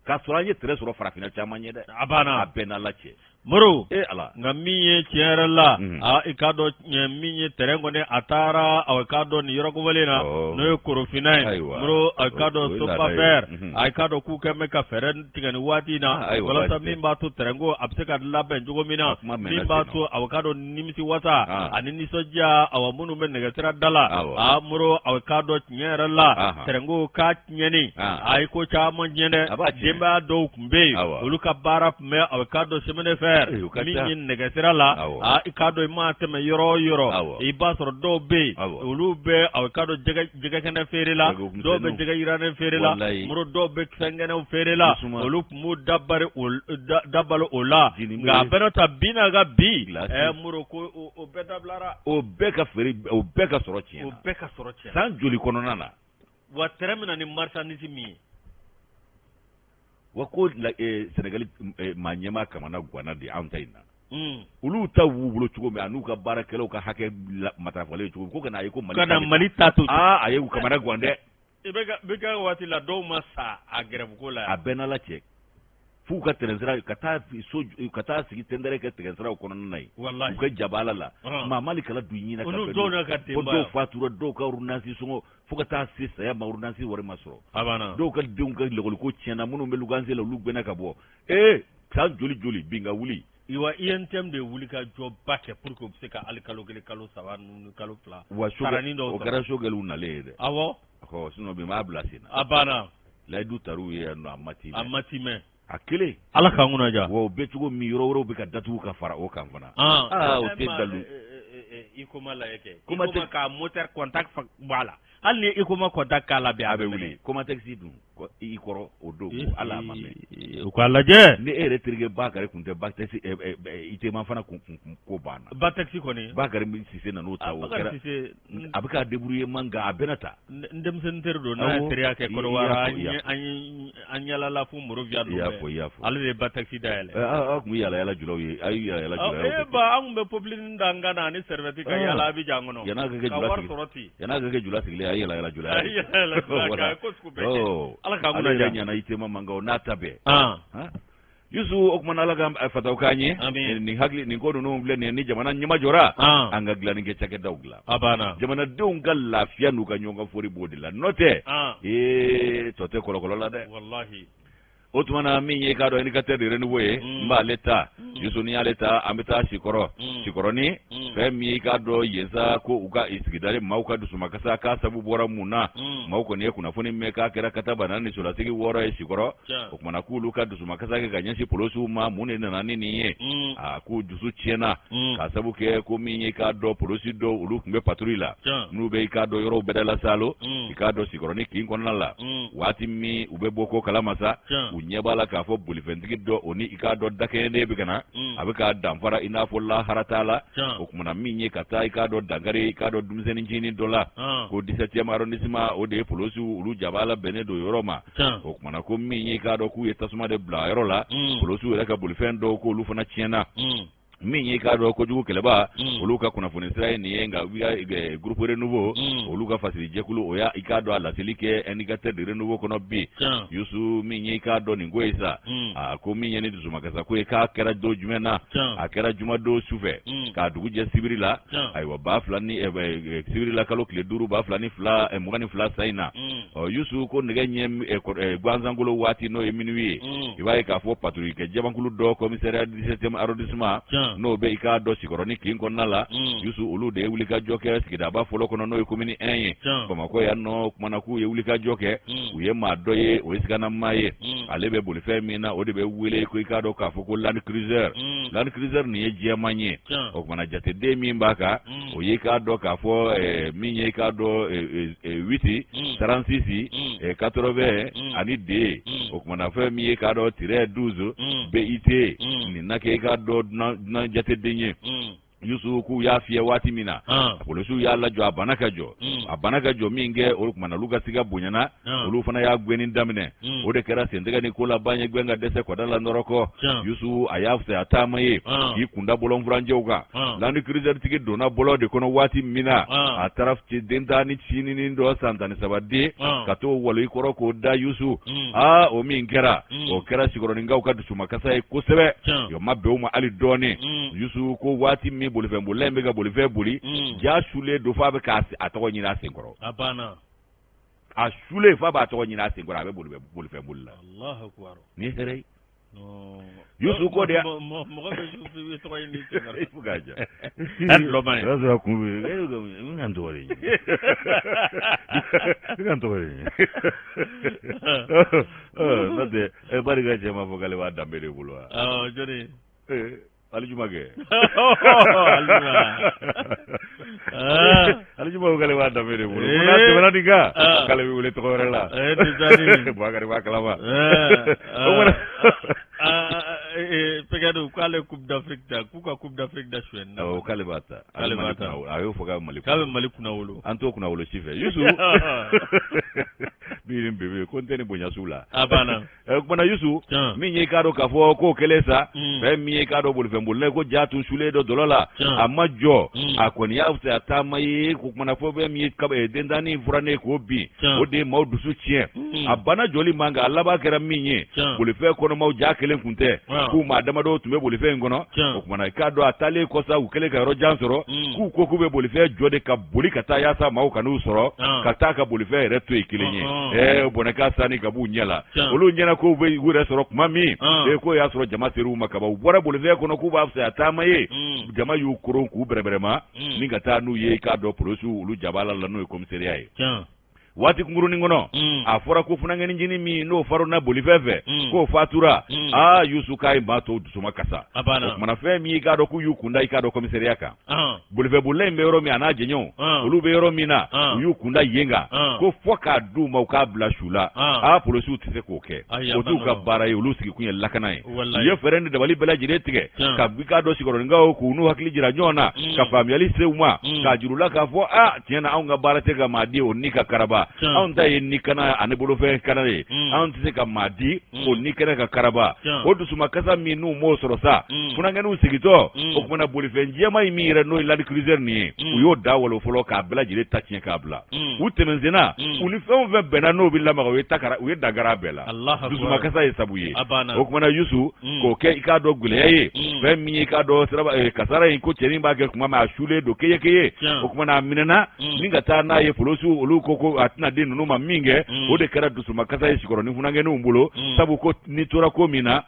K'a sɔrɔ an ye tɛrɛn sɔrɔ farafinna caman ye dɛ. A banna. A bɛɛ n'Ala cɛ. Moro. E Ala. Nka min ye tiɲɛ yɛrɛ la. Aa, i k'a dɔn min ye tɛrɛn kɔni a taara aw k'a dɔn nin yɔrɔ kofɔlen na. N'o ye Korofina ye. Ayiwa. Moro, aw k'a dɔn Sopafer. A k'a dɔn k'u kɛlen bɛ ka fɛɛrɛ tigɛ nin waati in na. Walasa min b'a to tɛrɛn ko a bɛ se ka labɛn cogo min na. Min b'a to aw k'a dɔn nimisi wasa ani nisɔndiya awa minnu bɛ nɛgɛsira da la. Aa Moro, aw k'a dɔn tiɲɛ yɛrɛ la. Tɛrɛn ko k'a tiɲɛni. A ye ko caman tiɲɛ dɛ. Denbaya dɔw tun bɛ yen. Olu ka baara tun bɛ aw k'a dɔn chemin de fer min ye nɛgɛsira la. Aa, i k'a dɔn i mana tɛmɛ yɔrɔ o yɔrɔ, i b'a sɔrɔ dɔw bɛ yen, olu bɛ aw k'a dɔn jɛgɛ kɛnɛ feere la, dɔw bɛ jɛgɛ yirannen feere la, Moro, dɔw bɛ fɛn kɛnɛw feere la, olu tun b'u dabalo o la. Nka a bɛɛ ta bi n'a ka bi, Moro, ko o bɛɛ dabilara. O bɛɛ ka feere, o bɛɛ ka sɔrɔ tiɲɛna. O bɛɛ ka sɔrɔ tiɲɛna. San joli kɔnɔna na? Wa tɛrɛn bɛ na ni marchandise min ye. Wa ko Sɛnɛgali maa ɲɛmaa kamana ganna de anw ta in na. Olu ta b'u bolo cogo min, an'u ka baarakɛlaw ka hakɛ matarafalen cogo min, ko ka n'a ye ko Mali ka na Mali ta to. Aa, a ye u kamana gan dɛ. I bɛ ka waati la dɔw ma sa a grève ko la. A bɛɛ n'Ala cɛ. F'u ka tɛrɛn sira ka taa so, ka taa sigi tɛndɛrɛ kɛ tɛrɛn siraw kɔnɔna na yen. Walahi. U ka jabala la. Maa mali kala don ɲin na. Olu dɔw n'a ka denbaya. Dɔw fatura, dɔw ka ordonnance sɔngɔ fo ka taa se saya ma, ordonnance wari ma sɔrɔ. A banna. Dɔw ka denw ka lekɔli ko tiɲɛna, minnu bɛ luwanse la, olu gɛnna ka bɔ. San joli joli bin ka wuli. Wa UNTM de wuli ka jɔba kɛ pour que u bɛ se ka hali kalo kelen, kalo saba ninnu, kalo fila. Wa sarani dɔw o kɛra Sogɛliw nalen ye dɛ. Awɔ. Ɔ, sinon bi m'a bila sen na. A banna. Layidu tar'u ye yan nɔ, a ma timɛ. A ma timɛ. A kelen. Ala k'an kunna diya. Wa o bɛ cogo min, yɔrɔ wɛrɛw bɛ ka datugu ka fara o kan fana. Aa, o tɛ dalu. Huicoma lajɛ kɛ. Huicoma ka moteur contact bɔ a la. Hali ni Huicoma contact k'a la bi, a bɛ wuli. Comatex dun i kɔrɔ o don, ala ma mɛn. U k'a lajɛ. Ni e yɛrɛ terikɛ Bakari tun tɛ Batex, ITEMA fana kun ko banna. Batex kɔni. Bakari Sise nan'o ta, o kɛra. A bɛ k'a débrouiller man, nka a bɛna ta. N denmisɛnnin teri don, n'a ye teriya kɛ Kɔrɔwari, an yaalala fo Monrovia don. I y'a fɔ, i y'a fɔ. Ale de ye Batex dayɛlɛ. Aw tun bɛ yaala yaala julaw ye, a ye yaala yaala julaw ye. E ba, an tun bɛ popeline da an kan na ani serviette ka yaala Abidjan kɔnɔ. Yan'a ka kɛ jula wari sɔrɔ ten. Yan'a ka kɛ jula sigilen, a ye yaala yaala jula ye. Yaala yaala ko sugu bɛɛ kɛ. Ala k'an kunna diya. Ale yɛrɛ ɲɛna ITEMA man kan, o n'a ta bɛɛ. Yusu, o kumana Ala ka fataw k'an ye. Nin hakili nin ko ninnu filɛ nin ye, ni jamana ɲɛmajɔra, an ka dilanni kɛ cakɛdaw dilan. A banna. Jamanadenw ka lafiya n'u ka ɲɔgɔn ka fori b'o de la, n'o tɛ tɔ tɛ kɔlɔkɔlɔ la dɛ. Walahi. O tuma na min ye k'a dɔn indicateur de renouveau ye, n b'ale ta. Yusu, n'i y'ale ta, an bɛ taa Sikɔrɔ. Sikɔrɔni, fɛn min ye k'a dɔn yen sa, ko u ka sigida maaw ka dusumakasa k'a sabu bɔra mun na? Maaw kɔni ye kunnafoni mɛn k'a kɛra katabana ni solasigi 6 ye Sikɔrɔ. O tuma na k'olu ka dusumakasa kɛ ka ɲɛsin polosiw ma, mun de nana ni nin ye? A k'u dusu tiɲɛna k'a sabu kɛ ko min ye k'a dɔn polosi dɔw, olu tun bɛ patrouille la, n'u bɛ i k'a dɔn yɔrɔw bɛɛ la salo, i k'a dɔn Sikɔrɔni kin kɔnɔna la. Waati min u bɛ bɔ ko kalama sa, u ɲɛ b'a la k'a fɔ bolifɛntigi dɔ, o ni i k'a dɔn dakɛɲɛden bɛ ka na, a bɛ k'a danfara i n'a fɔ lahara t'a la. O tuma na min ye ka taa i k'a dɔn dankari i k'a dɔn denmisɛnnin ncinin dɔ la, ko 17e arrondissement, o de ye polosiw olu jabala bɛnnen don yɔrɔ ma. O tuma na ko min ye i k'a dɔn k'u ye tasuma de bila a yɔrɔ la, polosiw yɛrɛ ka bolifɛn dɔw k'olu fana tiɲɛna. Min y'i k'a dɔn kojugu kɛlɛba olu ka kunnafoni sira ye nin ye, nka groupe Renouveau olu ka fasiri jɛkulu o y'a i k'a dɔn a laseli kɛ Indicateur de Renouveau kɔnɔ bi. Yusu, min ye i k'a dɔn nin ko ye sa, a ko min ye ni dusumakasa ko ye, k'a kɛra don jumɛn na? A kɛra jumadon sufɛ k'a dugu jɛ sibiri la, ayiwa, ba fila ni sibiri la, kalo tile 5, 2022 san in na. Ɔ Yusu, ko nɛgɛ ɲɛ gansankolo waati, n'o ye minuit ye, i b'a ye k'a fɔ patrouille kɛ jamakulu dɔ commissariat 17e arrondissement, n'o bɛ i k'a dɔn Sikɔrɔni kin kɔnɔna la, Yusu, olu de ye wulikajɔ kɛ sigidaba fɔlɔ kɔnɔ, n'o ye commune 1 ye Bamakɔ yan nɔ. Kumana k'u ye wulikajɔ kɛ, u ye maa dɔ ye, o ye siganamaa ye. Ale bɛ bolifɛn min na, o de bɛ wele ko i k'a dɔn k'a fɔ ko Land Cruiser. Land Cruiser nin ye jɛman ye. O kumana jateden min b'a kan, o ye k'a dɔn k'a fɔ min ye i k'a dɔn 8 36 80 ani D. O kumana fɛn min ye k'a dɔn tiret 12 BIT nin na kɛ i k'a dɔn dunan jateden ye. Yusu, k'u y'a fiyɛ waati min na, polisiw y'a lajɔ, a banna ka jɔ. A banna ka jɔ min kɛ, o kumana olu ka siga bonyana, olu fana y'a gɛnni daminɛ. O de kɛra sentigɛ ni ko laban ye, gɛn ka dɛsɛ kɔda la nɔrɔ kɔ. Yusu, a y'a fisaya taama ye k'i kunda bɔlɔn furancɛw kan. Land Cruiser tigi donna bɔlɔn de kɔnɔ waati min na, a taara dentan ni sininin dɔ, san 13 den, ka t'o walo i kɔrɔ k'o da. Yusu, aa, o min kɛra, o kɛra Sikɔrɔninkaw ka dusumakasa ye kosɛbɛ. O ma bɛn u ma hali dɔɔnin. Yusu, ko waati min bolifɛnbolila in bɛ ka bolifɛn boli, ja sulen don f'a bɛ k'a a tɔgɔ ɲini a senkɔrɔ. A banna. A sulen f'a b'a tɔgɔ ɲini a senkɔrɔ, a bɛ bolifɛn boli la. Nin ye hɛrɛ ye. Yusu ko de mɔgɔ bɛ su f'i bɛ tɔgɔ ɲini senkɔrɔ. I fo k'a ja. Hali dɔ ma ye. O y'a sɔrɔ a kun bɛ n ka n tɔgɔ de ɲini. N ka n tɔgɔ de ɲini. N'o tɛ Bari ka cɛ m'a fɔ k'ale b'a danbe de bolo wa? Awɔ, jɔni? Alijuma kɛ. Alijuma ko k'ale b'a danbe de bolo. Ko n'a tɛmɛna nin kan, k'ale bɛ wele tɔgɔ wɛrɛ la. Bubakari b'a kalama. Pɛgɛdu k'ale Coupe d'Afrique ta, k'u ka Coupe d'Afrique da suyɛni na. Awɔ, k'ale b'a ta. K'ale b'a ta. A y'o fɔ k'a bɛ Mali k'a bɛ Mali kunnawolo. An t'o kunnawolo si fɛ. Yusu, min ye bebe ko n tɛ nin bonya su la. A banna. O kumana Yusu, min ye i k'a dɔn k'a fɔ k'o kɛlen sa, fɛn min ye i k'a dɔn bolifɛnbolila ko ja tun sulen don dɔlɔ la, a ma jɔ, a kɔni y'a fisaya taama ye. Ko kumana fɔ fɛn min ye dentannin furannen k'o bin, o de ye maaw dusu tiɲɛ. A banna jɔli ma, nka a laban kɛra min ye, bolifɛn kɔnɔmaw ja kelen kun tɛ, k'u maa damadɔ tun bɛ bolifɛn in kɔnɔ. O kumana i k'a dɔn a taalen kɔ sa, u kɛlen ka yɔrɔ jan sɔrɔ, k'u ko k'u bɛ bolifɛn jɔ de ka boli ka taa yaasa maaw kan'u sɔrɔ, ka taa ka bolifɛn yɛrɛ to yen kelen ye. Ɛɛ, bɔnɛ ka sani ka b'u ɲɛ la, olu ɲɛna k'u bɛ u yɛrɛ sɔrɔ tuma min, ee, k'o y'a sɔrɔ jama ser'u ma kaban. U bɔra bolifɛn kɔnɔ k'u b'a fisaya taama ye, jama y'u koron k'u bɛrɛbɛrɛma ni ka taa n'u ye i k'a dɔn polisiw olu jabala la, n'o ye commissariat ye. Waati kunkurunin kɔnɔ, a fɔra ko funankɛnin min n'o faronna bolifɛn fɛ, k'o fatura. Aa Yusu, k'a ye maa tɔw dusuma kasa. O kumana fɛn min i k'a dɔn k'u y'u kunda i k'a dɔn commissariat kan, bolifɛnbolila in bɛ yɔrɔ min, a n'a jɛɲɔgɔnw olu bɛ yɔrɔ min na, u y'u kunda yen kan ko fɔ k'a d'u ma u k'a bila su la. Aa, polisiw tɛ se k'o kɛ, o t'u ka baara ye, olu sigikun ye lakana ye. U ye fɛɛrɛ ni dabali bɛɛ lajɛlen tigɛ ka i k'a dɔn Sikɔrɔninkaw k'u n'u hakili jira ɲɔgɔn na, ka faamuyali se u ma, k'a jir'u la k'a fɔ aa, tiɲɛ na, anw ka baara tɛ ka maa di o ni ka karaba. Anw ta ye ni kana ani bolofɛn kana ye. Anw tɛ se ka maa di o ni kɛnɛ ka karaba. O dusumakasa min n'u m'o sɔrɔ sa, funankɛninw segintɔ, o kumana bolifɛn jɛman in min yɛrɛ n'o ye Land Cruiser nin ye, u y'o da walo fɔlɔ k'a bɛɛ lajɛlen ta tiɲɛ k'a bila. U tɛmɛsenna, u ni fɛn o fɛn bɛnna n'o bɛ lamaga, u ye takara, u ye dankari a bɛɛ la. Dusumakasa ye sabu ye. O kumana Yusu, k'o kɛ i k'a dɔn gɛlɛya ye. Fɛn min ye i k'a dɔn siraba kasara in, ko cɛnin b'a kɛ tuma min, a sulen don keyekeye. O kumana a minɛna ni ka taa n'a ye polisiw, olu ko ko a tɛna di ninnu ma min kɛ, o de kɛra dusumakasa ye Sikɔrɔni funankɛninw bolo, sabu ko ni tora ko min na,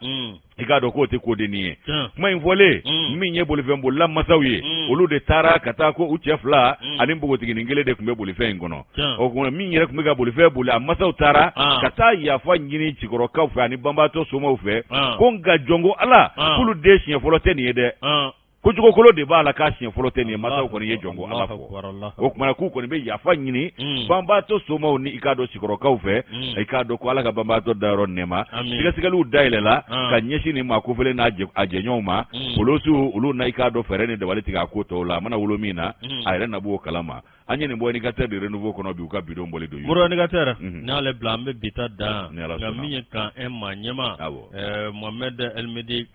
i k'a dɔn k'o tɛ kodennin ye. Kuma in fɔlen, min ye bolifɛnbolila masaw ye, olu de taara ka taa ko u cɛ fila ani npogotiginin kelen de tun bɛ bolifɛn in kɔnɔ. O kuma min yɛrɛ tun bɛ ka bolifɛn boli, a masaw taara ka taa yafa ɲini Sikɔrɔkaw fɛ ani banbaatɔ somaw fɛ, ko nka jɔnko Ala, k'olu den siɲɛ fɔlɔ tɛ nin ye dɛ, ko jogokolo de b'a la, k'a siɲɛ fɔlɔ tɛ nin ye. Masaw kɔni ye jɔnko Ala fɔ. O kumana k'u kɔni bɛ yafa ɲini banbaatɔ somaw ni i k'a dɔn Sikɔrɔkaw fɛ. I k'a dɔn ko Ala ka banbaatɔ dayɔrɔ nɛɛma. Sɛgɛsɛgɛliw dayɛlɛla ka ɲɛsin nin maa kofɔlen n'a a jɛɲɔgɔnw ma. Polosiw olu na i k'a dɔn fɛɛrɛ ni dabali tigɛ a ko tɔw la. A mana wolo min na, a yɛrɛ na b'o kalama. An ye nin bɔ Indicateur de Renouveau kɔnɔ bi, u ka bidon bɔli don. Moro, Indicateur n'ale bila, an bɛ bi ta dan. Nka min ye camp 1 maa ɲɛma, Mohamed Elmedi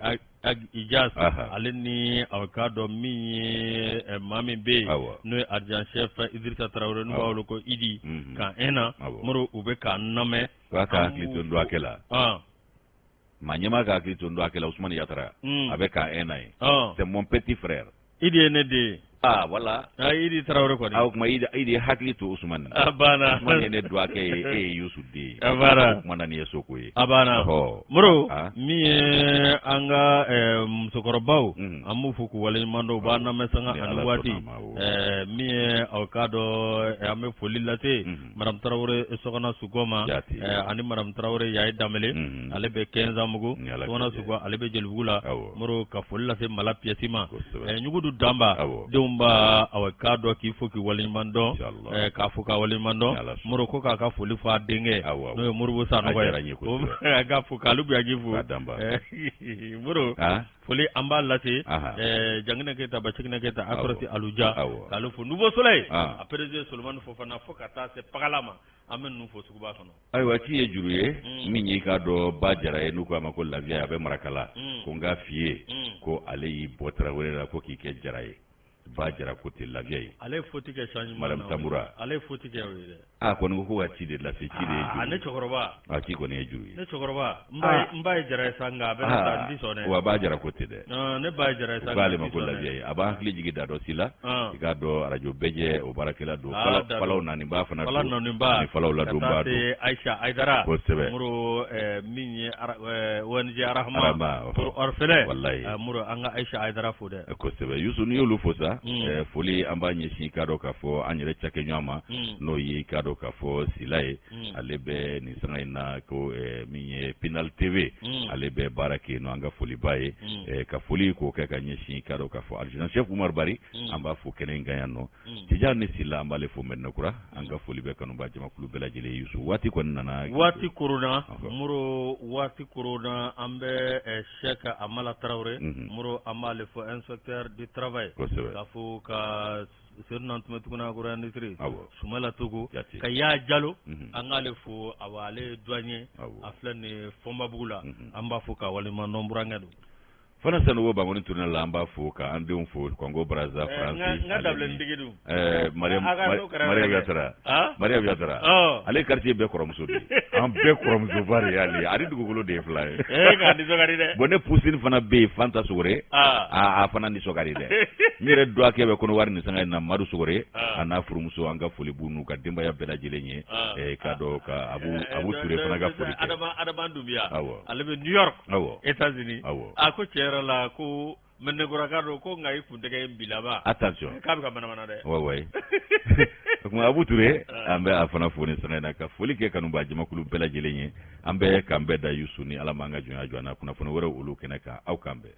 Ijaz, ale ni a k'a dɔn min ye maa min bɛ yen n'o ye adjoint chef Idrissa Traoré, n'u b'a wele ko Idi, camp 1 na, Moro, u bɛ k'an lamɛn. K'a ka hakili to n dɔgɔkɛ la, maa ɲɛmaa ka hakili to n dɔgɔkɛ la, Ousmane Yatara, a bɛ camp 1 na yen. C'est mon petit frère. Idi ye ne den ye. Ah, voilà. Ah, Idi Traoré kɔni. Ah, o tuma Idi hakili to Ousmane na. A banna. Ousmane ye ne dɔgɔkɛ ye, e ye Yusu den ye. A banna. O kuma na nin ye soko ye. A banna. Moro, min ye an ka musokɔrɔbaw, an b'u fo k'u waleɲuman dɔn, u b'an lamɛn sanga ani waati. Min ye aw k'a dɔn, an bɛ foli lase madame Traoré Sɔgɔna Sugɔ ma, ani madame Traoré Yaye Danbele, ale bɛ Kɛnzanbugu, Sɔgɔna Sugɔ, ale bɛ Jelibugu la. Moro, ka foli lase Mala Piyɛsi ma, Ɲugudu Danba denw ba, aw k'a dɔn k'i fo k'i waleɲuman dɔn, k'a fo k'a waleɲuman dɔn. Moro ko k'a ka foli fɔ a denkɛ, n'o ye Moribo Sanɔgɔ ye, k'a fo k'ale bonya fo. Moro, foli an b'a lase Janginɛ Keyita, Basigina Keyita, Akɔrɔsi Aluja, k'ale fo, Nouveau Soleil a PDG Solomani Fofana, fo ka taa se Pagala ma, an bɛ ninnu fo suguba kɔnɔ. Ayiwa, ci ye juru ye. Min y'i k'a dɔn ba Jara ye, n'u ko a ma ko Lafiya, a bɛ Marakala, ko n k'a f'i ye ko ale y'i bɔ Tarawele la ko k'i kɛ Jara ye. Ba Jara ko ten, Lafiya ye. Ale ye faute kɛ changement. Madame Tambura. Ale ye faute kɛ o ye dɛ. A kɔni ko ko ka ci de lase, ci de ye juru. Ne cɛkɔrɔba. A ci kɔni ye juru ye. Ne cɛkɔrɔba, n ba ye Jara ye sa, nka a bɛ ne ta, n ti sɔn dɛ. Wa ba Jara ko ten dɛ. Ne ba ye Jara ye sa. Ko ale ma ko Lafiya ye, a b'an hakili jigin da dɔ si la. I k'a dɔn arajo bɛɛ o baarakɛla don. Falaw naaniba fana don. Falaw naaniba. Ani falaw ladonba don. Ka taa se Ayisa Ayidara. Kosɛbɛ. Moro, min ye ONG Arahama. Pour orphelin. Walayi. Moro, an ka Ayisa Ayidara fo dɛ. Kosɛbɛ. Yusu, n'i y'olu fo sa, foli an b'a ɲɛsin i k'a dɔn k'a fɔ an yɛrɛ cakɛɲɔgɔn ma, n'o ye i k'a dɔn k'a fɔ Sila ye. Ale bɛ nin sanga in na ko min ye Pinal TV, ale bɛ baara kɛ yen nɔ, an ka foliba ye. Ka foli k'o kɛ ka ɲɛsin i k'a dɔn k'a fɔ adjoint chef Umar Bari, an b'a fo kɛnɛ in kan yan nɔ. Tijani Sila, an b'ale fo Mɛdinakura. An ka foli bɛ kanuba jamakulu bɛɛ lajɛlen. Yusu, waati kɔni nana. Waati korona, Moro, waati korona. An bɛ Cheikh Amala Tarawele, Moro, an b'ale fo, inspecteur du travail. K'a fɔ ka Seydou tun bɛ tuguni agro industrie, Sumala Togo, ka Ya Jalo, an k'ale fo. Awa, ale ye douanier, a filɛ nin ye Fɔnbabugu la, an b'a fo k'a waleɲuman dɔn, burankɛ don. Fana Sanogo Bangoni tournée la, an b'a fo k'an denw fo Congo Brazza, France. N ka dabilentigi dun. Mariam Yatara, Mariam Yatara, ale quartier bɛɛ kɔrɔmuso de ye, an bɛɛ kɔrɔmusoba de y'ale ye, ani dugukolo de ye fila ye. K'a nisɔn ka di dɛ. Bon, ne pusini fana bɛ yen, Fanta Sogore, a fana nisɔn ka di dɛ. N yɛrɛ dɔgɔkɛ bɛ Kɔnɔwari nin sanga in na, Madu Sogore, a n'a furumuso, an ka foli b'u n'u ka denbaya bɛɛ lajɛlen ye. K'a dɔn ka Abu Abu Ture fana ka foli kɛ. Adama Dunbiya. Ale bɛ New York. États-Unis. A ko tiɲɛ yɛrɛ la ko Mɛnɛkɔrɔka don ko, nka i kun tɛgɛ ye bilaba. Attention. K'a bɛ ka manamana dɛ. Ouais ouais. O tuma Abu Ture, an bɛ a fana fo ni sanga in na, ka foli kɛ kanuba jamakulu bɛɛ lajɛlen ye. An bɛ k'an bɛɛ da Yusu, ni Ala m'an ka jɔnya jɔ an na, kunnafoni wɛrɛw olu kɛnɛ kan, aw k'an bɛn.